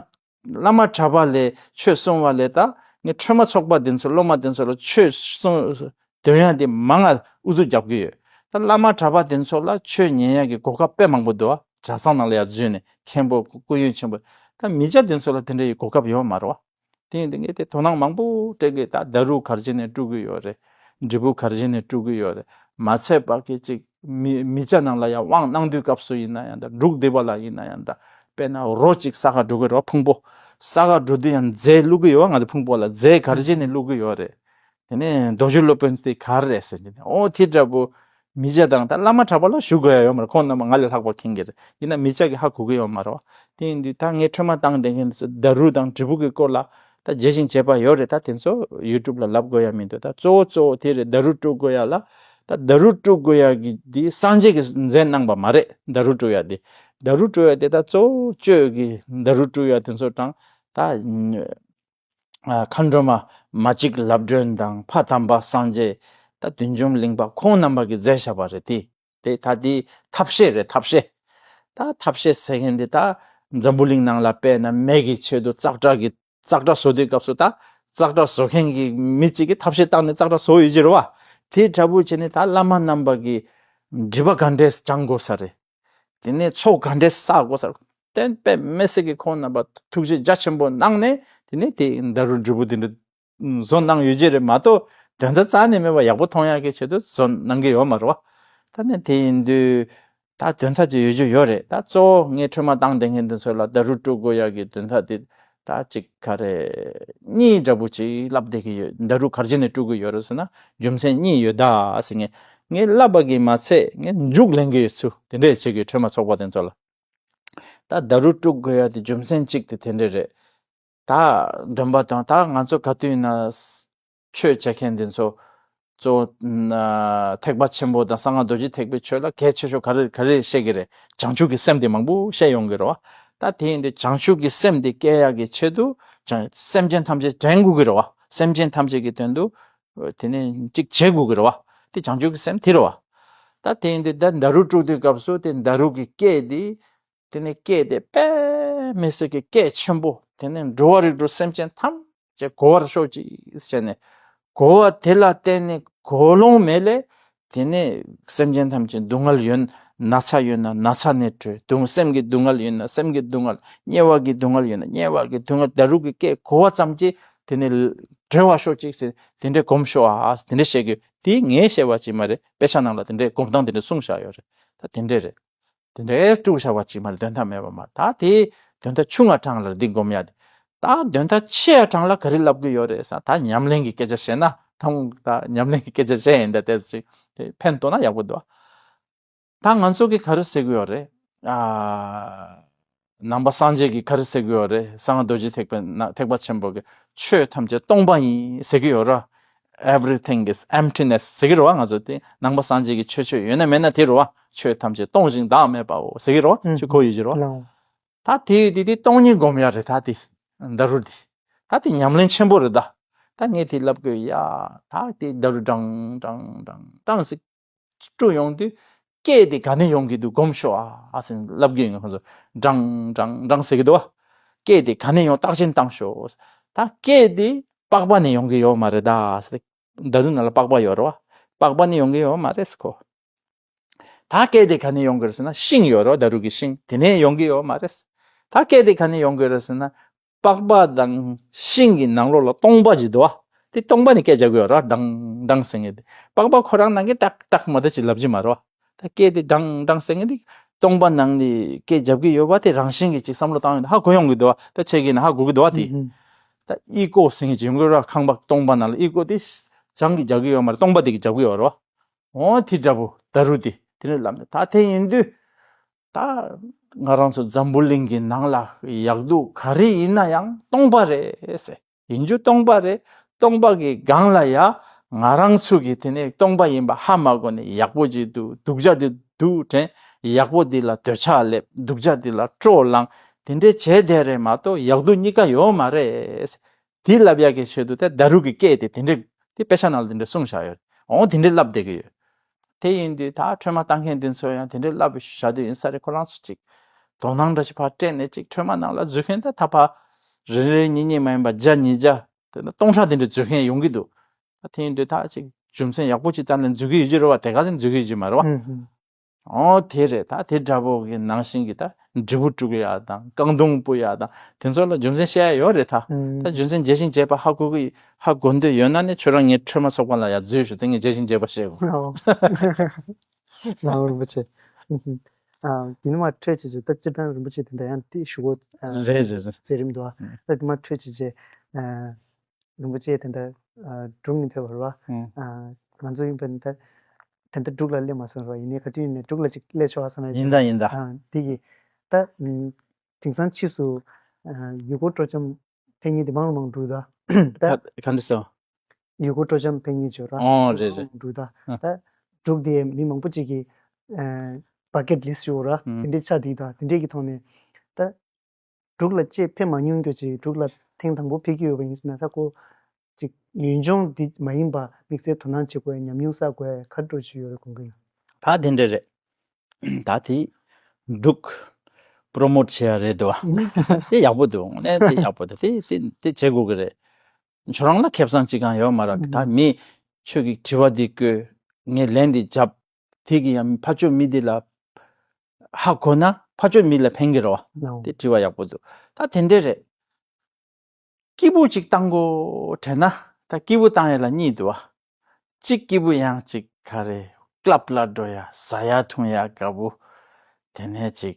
བླ་མ་གྲྭ་པ་ལས་ཆོས་གསུང་བ་ལས་ད་ངས་ཁྲོས་མ་ཚོགས་པ་དེ་ཚོ་སློབ་མ་དེ་ཚོ་ལ་ཆོས་གསུང་འདོན་ཡ་དེ་མང་ང་ཨུ་ཚུགས་རྒྱབ་ཀྱི་ཡོད། ད་བླ་མ་གྲྭ་པ་དེ་ཚོ་ལ་ཆོས་ཉན་ཡ་གི་གོ་སྐབས་དཔེ་མང་པོ་འདུག་བ། གྲྭ་ཚང་ནང་ལ་ཡ་འཛུལ་ནས་མཁན་པོ་སྐུ་ཡོན་ཆེན་པོ། ད་མི་སྐྱ་དེ་ཚོ་ལ་དེ་འདྲ་ཡི་གོ་སྐབས་ཡོད་མ་རེད་བ། དེ་ཡིན་དུས་ངས་དེ་དོ་སྣང་མང་པོ་སྤྲད་ཀྱི། ད་ད་རུ་ག་རེ་བྱས་ནས་དཀྲུག་གི་ཡོད་རེད། དྲིལ་བུ་ག་རེ་བྱས་ནས་དཀྲུག་གི་ཡོད་རེད། མ་ཚད་པ་གི་ཅིག་མི་མི་སྐྱ་ནང་ལ་ཡང་དབང་གནང་དུས་སྐབས་སུ་ཡིན་ན་ཡང་འདྲ། འབྲུག་སྡེ་པ་ལ་ཡིན་ན་ཡང་འདྲ། དཔེར་ན་རོ་གཅིག་ས་ག་འགྲོ་གི་རེད་བ། ཕུང་པོ་ས་ག་འགྲོ་དུས་ཡང་རྫས་བླུག་གི་ཡོད་བ། ང་ཚོ་ཕུང་པོ་ལ་རྫས་ག་རེ་བྱས་ནས་བླུག་གི་ཡོད་རེད། དེ་ནས་རྡོ་རྗེ་སློབ་དཔོན་དེ་ག་རེ་རེད་ཟེར་ནས། ཨོ་དེ་འདྲ་པོ་མི་སྐྱ་དང་ད་བླ་མ་གྲྭ་པ་ལ་ཞུ་དགོས་ཡ་ཡོད་མ་རེད། ཁོང་རྣམ་པ་ང་ལས་ལྷག་པ་མཁྱེན་གྱི་རེད། ཡིན་ན་མི་སྐྱ་གིས་ཧ་གོ་གི་ཡོད་མ་རེད་བ། དེ་ཡིན་དུས་ད་ངས་ཁྲོས་མ་བཏང་བསྡད་མཁན་དེ་ཚོ་ད་རུ་དང་དྲིལ་བུ་གི་སྐོར་ལ་ད་རྒྱས་ཤིང་རྒྱས་པ་ཡོད་རེད། ད་དེ་ཚོ་ཡུ་ཊུབ་ལ་ལབ་དགོས་ཡ་མི་འདུག་ད་གཙོ་བོ་གཙོ་བོ་དེ་རེད། ད་རུ་དཀྲུག་དགོས་ཡ་ལ། ད་ད་རུ་དཀྲུག་དགོས་ཡ་གི་དེ་སངས་རྒྱས་ཀྱིས་མཛད་གནང་བ་མ་རེད། ད་རུ་དཀྲུག་ཡ་དེ། ད་རུ་དཀྲུག་ཡ་དེ་ད་གཙོ་བོ་གཅོད་ཀྱི་ད་རུ་དཀྲུག་ཡ་དེ་ཚོ་དང་ད། ཨ། མཁའ་འགྲོ་མ་མ་གཅིག་ལབ་སྒྲོན་དང་ཕ་དམ་པ་སངས་རྒྱས། ད་བདུད་འཇོམས་གླིང་པ་ཁོང་རྣམ་པ་གིས་མཛད་བཞག་པ་རེད་དེ། དེ་ད་དེ་ཐབས་ཤེས་རེད། ཐབས་ཤེས། ད་ཐབས་ཤེས་ཟེར་མཁན་དེ་ད་འཛམ་བུ་གླིང་ནང་ལ་དཔེར་ན་མེ་གི་ཆེད་དུ་ཙག་སྒྲ་གི་ཙག་སྒྲ་བཟོ་དུས་སྐབས་སུ། ད་ཙག་སྒྲ་བཟོ་མཁན་གྱི་མི་གཅིག་གིས་ཐབས་ཤེས་བཏང་ནས་ཙག་སྒྲ་བཟོ་ཡོད་ཀྱི་རེད་བ། དེ་འདྲ་པོ་བྱས་ནས་ད་བླ་མ་རྣམ་པ་གིས་སྒྲིབ་པ་ག་འདྲས་སྦྱང་དགོས་ས་རེད། དེ་ནས་ཚོགས་ག་འདྲས་བསགས་དགོས་ས་རེད། དེ་དཔེ་མི་སྲིད་ཀྱི་ཁོང་རྣམ་པ་ཐུགས་རྗེ་རྒྱ་ཆེན་པོ་གནང་ནས། དེ་ནས་དེ་ད་རུ་དྲིལ་བུ་དེ་འདྲ་བཟོ་གནང་ཡོད་ཀྱི་རེད་མ་གཏོགས། དོན་དག་རྩ་ནས་མེད་པ་ཡག་པོ་མཐོང་ཡག་གི་ཆེད་དུ་བཟོ་གནང་གི་ཡོད་མ་རེད་བ། ད་ནི་དེ་ཡིན་དུས་ད་དོན་དག་ཅིག་ཡོད་རྒྱུ་ཡོད་རེད། ད་གཙོ་བོ་ངས་ཁྲོས་མ་བཏང་བསྡད་མཁན་དེ་ཚོ་ལ་ད་རུ་དཀྲུག་དགོས་ཡག་གི་དོན་དག་དེ་ད་ཅིག་ག་རེ་གཉིས་འདྲ་པོ་ཅིག་ལབ་བསྡད་ཀྱི་ཡོད། ད་རུ་ག་རེ་བྱས་ནས་དཀྲུག་གི་ཡོད་རེད་ཟེར་ན། རྒྱུ་མཚན་གཉིས་ཡོད་ད་ཟེར། ངས་ངས་ལབ་པ་གི་མ་ཚད་ངས་མཇུག་ལེན་གྱི་ཡོད་ཚུལ་དེ་འདྲས་བྱེད་ཀྱི་ཡོད། ཁྲོས་མ་ཚོགས་པ་དེ་ཚོ་ལ། ད་ད་རུ་དཀྲུག་དགོས་ཡ་དེ་རྒྱུ་མཚན་གཅིག་དེ་དེ་འདྲས་རེད། ད་འདོན་པ་དང་། ད་ང་ཚོ་ག་དུས་ཡིན་ན་ཆོས་བྱེད་མཁན་དེ་ཚོ་གཙོ་བོ་ཐེག་པ་ཆེན་པོ་དང་གསང་སྔགས་རྡོ་རྗེ་ཐེག་པའི་ཆོས་ལ་གལ་ཆེ་ཤོས་ག་རེ་ག་རེ་བཤད་ཀྱི་རེད། བྱང་ཆུབ་ཀྱི་སེམས་དེ་མང་པོ་བཤད་ཡོང་གི་རེད་བ། ད་དེ་ཡིན་དུས་བྱང་ཆུབ་ཀྱི་སེམས་དེ་སྐྱེ་ཡག་གི་ཆེད་དུ་བྱང་སེམས་ཅན་ཐམས་ཅད་དྲན་དགོས་ཀྱི་རེད་བ། སེམས་ཅན་ཐམས་ཅད་ཀྱི་དོན་དུ་དེ་ནས་གཅིག་བྱེད་དགོས་ཀྱི་རེད་བ། དེ་བྱང་ཆུབ་ཀྱི་སེམས་དེ་རེད་བ། ད་དེ་ཡིན་དུས་ད་ད་རུ་དཀྲུག་དུས་སྐབས་སུ་དེ་ད་རུ་གི་སྐད་དེ། དེ་ནས་སྐད་དེ་དཔེ་མི་སྲིད་ཀྱི་སྐད་ཆེན་པོ། དེ་ནས་འགྲོ་བ་རིགས་དྲུག་སེམས་ཅན་ཐམས་ཅད་གོ་བར་ཤོག་ཅིག་ཟེར་ནས། གོ་བ་དེ་ལ་བརྟེན་ནས་གོ་ལོང་མེད་ལས། དེ་ནས་སེམས་ཅན་ཐམས་ཅད་སྡུག་བསྔལ་ཡོད་ན་ཚ་ཡོད་ན་ཚ་ནས་གྲོལ། སྡུག་སེམས་ཀྱི་སྡུག་བསྔལ་ཡོད་ན་སེམས་ཀྱི་སྡུག་བསྔལ། དམྱལ་བ་གི་སྡུག་བསྔལ་ཡོད་ན་དམྱལ་བ་གི་སྡུག་བསྔལ། ད་རུ་གི་སྐད་གོ་བ་ཙམ་གྱིས་དེ་ནས་གྲོལ་བར་ཤོག་ཅིག་ཟེར། དེ་འདྲས་སྒོམ་ཤོག་ཨ། དེ་འདྲས་བཤད་ཀྱི་ཡོད། དེ་ངས་བཤད་པ་ཅིག་མ་རེད། དཔེ་ཆ་ནང་ལ་དེ་འདྲས་སྒོམ་སྟངས་དེ་འདྲས་གསུངས་བཞག་ཡོད་རེད། ད་དེ་འདྲས་རེད། དེ་འདྲའི་དཀྲུག་བཞག་པ་ཅིག་མ་རེད། དོན་དག་མེད་པ་མ་རེད། ད་དེ་དོན་དག་ཆུང་བ་གྲངས་ལ་འདི་སྒོམ་ཡ་དེ། ད་དོན་དག་ཆེ་བ་གྲངས་ལ་ག་རེ་ལབ་ཀྱི་ཡོད་རེད་ཟེར། ད་ཉམས་ལེན་གྱི་སྐད་ཆ་བཤད་ན། ད་ད་ཉམས་ལེན་གྱི་སྐད་ཆ་བཤད་ཡིན། ད་དེ་ཅིག་དེ་ཕན་ཐོགས་ན་ཡག་པོ་འདུག་ད་ང་ཚོ་གི་ག་རེ་ཟེར་གྱི་ཡོད་རེད། ཨ། ནང་པ་སངས་རྒྱས་ཀྱིས་ག་རེ་ཟེར་གྱི་ཡོད་རེད། གསང་སྔགས་རྡོ་རྗེ་ཐེག་པའི་ནང་ཐེག་པ་ཆེན་པོ་གི་ཆོས་ཐམས་ཅད་སྟོང་པ་ཡིན་ཟེར་གྱི་ཡོད་རེད། Everything is emptiness ཟེར་གྱི་རེད་བ། ང་ཚོ་དེ་ནང་པ་སངས་རྒྱས་ཀྱི་ཆོས་ཆོས་ཡོད་ན་མེད་ན་དེ་རེད་བ། ཆོས་ཐམས་ཅད་སྟོང་ཞིང་བདག་མེད་པའོ་ཟེར་གྱི་རེད་བ། ཨུ། ཆོས་གོ་ཡོད་ཀྱི་རེད་བ། ལགས། ད་དེ་དེ་དེ་སྟོང་ཉིད་སྒོམ་ཡ་རེད། ད་དེ་ད་རུ་དེ་ད་དེ་ཉམས་ལེན་ཆེན་པོ་རེད། ད་ད་ངས་དེ་ལབ་དགོས་ཡ། ད་དེ་ད་རུ་ཀྲང་ཀྲང་ཀྲང་ཀྲང་ཟེར། དཀྲུག་ཡོང་དུས་སྐད་དེ་ག་ནས་ཡོང་གི་འདུག་སྒོམ་ཤོག་ཨ་ཟེར་ལབ་གི་ཡོང་། ཁོང་ཚོ་ཀྲང་ཀྲང་ཀྲང་ཟེར་གི་འདུག་བ། སྐད་དེ་ག་ནས་ཡོང་བརྟག་དཔྱད་བཏང་ཤོག་ད་སྐད་དེ་པགས་པ་ནས་ཡོང་གི་ཡོད་མ་རེད་ད་ཟེར། ད་རུ་ནང་ལ་པགས་པ་ཡོད་རེད་བ། པགས་པ་ནས་ཡོང་གི་ཡོད་མ་རེད་ཟེར་ཁོ། ད་སྐད་དེ་ག་ནས་ཡོང་གི་རེད་ཟེར་ན་ཤིང་ཡོད་རེད་བ། ད་རུ་གི་ཤིང་དེ་ནས་ཡོང་གི་ཡོད་མ་རེད། ད་སྐད་དེ་ག་ནས་ཡོང་གི་རེད་ཟེར་ན། པགས་པ་དང་ཤིང་གི་ནང་ལོགས་ལ་སྟོང་པ་ཅིག་འདུག་བ། དེ་སྟོང་པ་ནས་སྐད་རྒྱག་གི་ཡོད་རེད་བ། ཌང་ཌང་ཟེར་མཁན་དེ། པགས་པ་ཁོ་རང་ནང་གི་ཏག་ཏག་མ་གཏོགས་ཅིག་ལབ་ཀྱི་མ་རེད་བ། ད་སྐད་དེ་ཌང་ཌང་ཟེར་མཁན་དེ་སྟོང་པ་ནང་ནས་སྐད་རྒྱབ་ཀྱི་ཡོད་པ་དེ་རང་བཞིན་གྱིས་ཅིག་བསམ་བློ་བཏང་ཡོང་དུས་ཧ་གོ་ཡོང་གི་འདུག་བ། ད་ཁྱེད་ཀྱིས་ན་ཧ་གོ་གི་འདུག་བ་དེ། ཨུ་ཧུ། ད་ཨི་ཀོ་ཟེར་མཁན་ཅིག་ཡོང་གི་རེད་བ། ཁང་པ་སྟོང་པ་ནང་ལ་ཨི་ཀོ་དེ་བྱང་གིས་རྒྱག་གི་ཡོད་མ་རེད། སྟོང་པ་དེ་གིས་རྒྱག་གི་ཡོད་རེད་བ། འོ་དེ་འདྲ་པོ་ད་རུ་དེ་དེ་ནས་ལབ་ནས། ད་དེ་ཡིན་དུས་ད་ང་རང་ཚོ་འཛམ་བུ་གླིང་གི་ནང་ལ་ཡག་སྡུག་ག་རེ་ཡིན་ན་ཡང་སྟོང་པ་རེད་ཟེར། ཡིན་རྒྱུ་སྟོང་པ་རེད། སྟོང་པ་གི་སྒང་ལ་ཡ་ང་རང་ཚོ་གིས་དེ་ནས་སྟོང་པ་ཡིན་པ་ཧ་མ་གོ་ནས་ཡག་པོ་ཅིག་འདུག་སྡུག་ཅག་དེ་སྡུག་དྲན། ཡག་པོ་འདི་ལ་འདོད་ཆགས་སླེབས། སྡུག་ཅག་འདི་ལ་སྤྲོ་ལངས། དེ་འདྲས་བྱས་བསྡད་རེད་མ་གཏོགས་ཡག་སྡུག་གཉིས་ཀ་ཡོད་མ་རེད། དེ་ལབ་ཡག་གི་ཆེད་དུ་དེ་ད་རུ་གི་སྐད་དེ་དེ་འདྲས་དེ་དཔེ་ཆ་ནང་ལ་དེ་འདྲས་གསུངས་བཞག་ཡོད་རེད། འོང་དེ་འདྲས་ལབ་བསྡད་ཀྱི་ཡོད། དེ་ཡིན་དུས་ད་ཁྲོས་མ་བཏང་མཁན་དེ་ཚོ་ཡང་དེ་འདྲས་ལབ་བཞག་དུས་ཡིན་ས་རེད། ཁོ་རང་ཚོ་ཅིག་དོ་སྣང་འདྲ་ཞིག་ཕར་སྤྲད་ནས་ཅིག་ཁྲོས་མ་ནང་ལ་འཛུལ་མཁན་ད་ད་ཕར་རེ་རེ་གཉིས་གཉིས་མ་ཡིན་པ་བརྒྱ་ཉིས་བརྒྱ་དེ་ནས་སྟོང་ཕྲག་དེ་འདྲས་འཛུལ་མཁན་ཡོང་གི་འདུག་ད་དེ་ཡིན་དུས་ད་ཅིག་རྒྱུ་མཚན་ཡག་པོ་ཅིག་བཏང་ནས་འཛུལ་གི་ཡོད་ཀྱི་རེད་བ། དེ་ག་ཚོད་འཛུལ་གི་ཡོད་ཀྱི་མ་རེད་བ། ཨུ་ཧུ། ཨོ་དེ་རེད། ད་དེ་འདྲ་པོ་གི་ནང་བཞིན་གྱི་ད་འབྲས་བུ་དཀྲུག་ཡ་དང་རྐང་དུང་སྤུ་ཡ་དང་དེ་ཚོ་ལ་རྒྱུ་མཚན་བཤད་ཡ་ཡོད་རེད་ད། ཨུ། ད་རྒྱུ་མཚན་འཇལ་ཞིང་འཇལ་པ་ཧ་གོ་གི་ཧ་གོ་འདོད་ཡོད་ན་ནི་ཁྱོད་རང་ངའི་ཁྲོས་མ་ཚོགས་པ་ལ་ཡ་འཛུལ་ཞུ། དེ་ངས་འཇལ་ཞིང་འཇལ་པ་བཤད་དགོས། ཨོ། ལགས་འོང་རིན་པོ་ཆེ། ཨུ་ཧུ། ཨ། དེ་ནས་མར་འཕྲོས་བྱས་བྱས་ད་སྤྱིར་བཏང་རིན་པོ་ཆེ་དེ་འདྲ་ཡང་དེ་ཞུ་གོ། ཨ། རེད་རེད་རེད། མཛད་རིམ་འདུག་ཨ། ཨུ། ད་དེ་མར་འཕྲོས་བྱས་བྱས། ཨ། རིན་པོ་ཆེ་དེ་འདྲ་ཨ་འབྲུག་ནས་ཕེབས་པ་རེད་བ། ཨང་། ཨ། ང་ཚོ་ཡིན་པ་ནི་ད་དེ་འདྲ་འབྲུག་ལ་སླེབས་མ་སོང་རེད་བ། ཡིན་ནའི་ག་དུས་ཡིན་ནའི་འབྲུག་ལ་ཅིག་སླེབས་ཆོག་ཨ་བསམ་ཡ་ཡིན་ད་ཡིན་ད། ཨ། དེ་གི་ད་ཨམ། དེང་སང་ཕྱིས་སུ་ཨ་ཡུལ་སྐོར་སྤྲོ་འཆམ་ཕེབས་མཁན་དེ་མང་རུ་མང་རུ་འགྲོ་གི་འདུག་ད། ག་ག་འདྲ་སོང་། ཡུལ་སྐོར་སྤྲོ་འཆམ་ཕེབས་མཁན་ཅིག་ཡོད་རེད་བ། ཨོ་རེད་རེད། མང་རུ་མང་རུ་འགྲོ་གི་འདུག་ད། ཨ། ད་འབྲུག་དེ་མི་མང་པོ་ཅིག་གི་ཨ་བ་ཀེཊ་ལིསཊ་ཅིག་ཡོད་རེད་བ། ཨང་། དེ་འདྲའི་ཆགས་བསྡད་ཀྱི་འདུག་དེ་འདྲའི་གི་ཐོག་ནས་ད། འབྲུག་ལ་ཅིག་ཕེབས་མ་མྱོང་རྒྱུ་ཅིག་འབྲུག་ལ་ཐེངས་དང་པོ་ཕེབས་ཀྱི་ཡོད་པ་ཡིན་ཟེར་ན་ད་ཁོ་ཅིག་ཡུལ་ལྗོངས་འདི་མ་ཡིན་པ་དམིགས་བསལ་དོ་སྣང་བྱེད་དགོས་ཉམས་མྱོང་བསགས་དགོས་ག་འདྲ་ཅིག་ཡོད་རེད་དགོངས་ཀྱི་ཡོད། ད་དེ་འདྲ་རེད། ད་དེ་འབྲུག་པྲོ་མོཊ་བྱེད་ཡ་རེད་འདུག་བ། དེ་ཡག་པོ་འདུག་ནས་དེ་ཡག་པོ་འདུག་དེ་དེ་དེ་བྱེད་དགོས་ཀྱི་རེད། ཁྱོད་རང་ལ་ཁེ་བཟང་ཅི་གང་ཡོད་མ་རེད། ད་མི་ཁྱོད་ཀྱི་དྲི་བ་འདི་བཀོད་ངས་ལན་འདི་བརྒྱབ། དེ་གི་ཡང་ཕར་ཕྱོགས་མི་འདི་ལ་ཧ་གོ་ན་ཕར་ཕྱོགས་མི་ལ་ཕན་གི་རེད་བ། ལའོ། དེ་དྲི་བ་ཡག་པོ་འདུག་ད་དེ་འདྲས་རེད། སྐྱིད་པོ་ཅིག་བཏང་དགོས་དྲན་ན་ད་སྐྱིད་པོ་བཏང་ཡ་ལ་གཉིས་འདུག་བ། གཅིག་སྐྱིད་པོ་ཡང་ཅིག་ག་རེ་ཀླབ་ལ་འགྲོ་ཡ་ཟ་ཡ་འཐུང་ཡ་དགའ་པོ། དེ་ནས་ཅིག་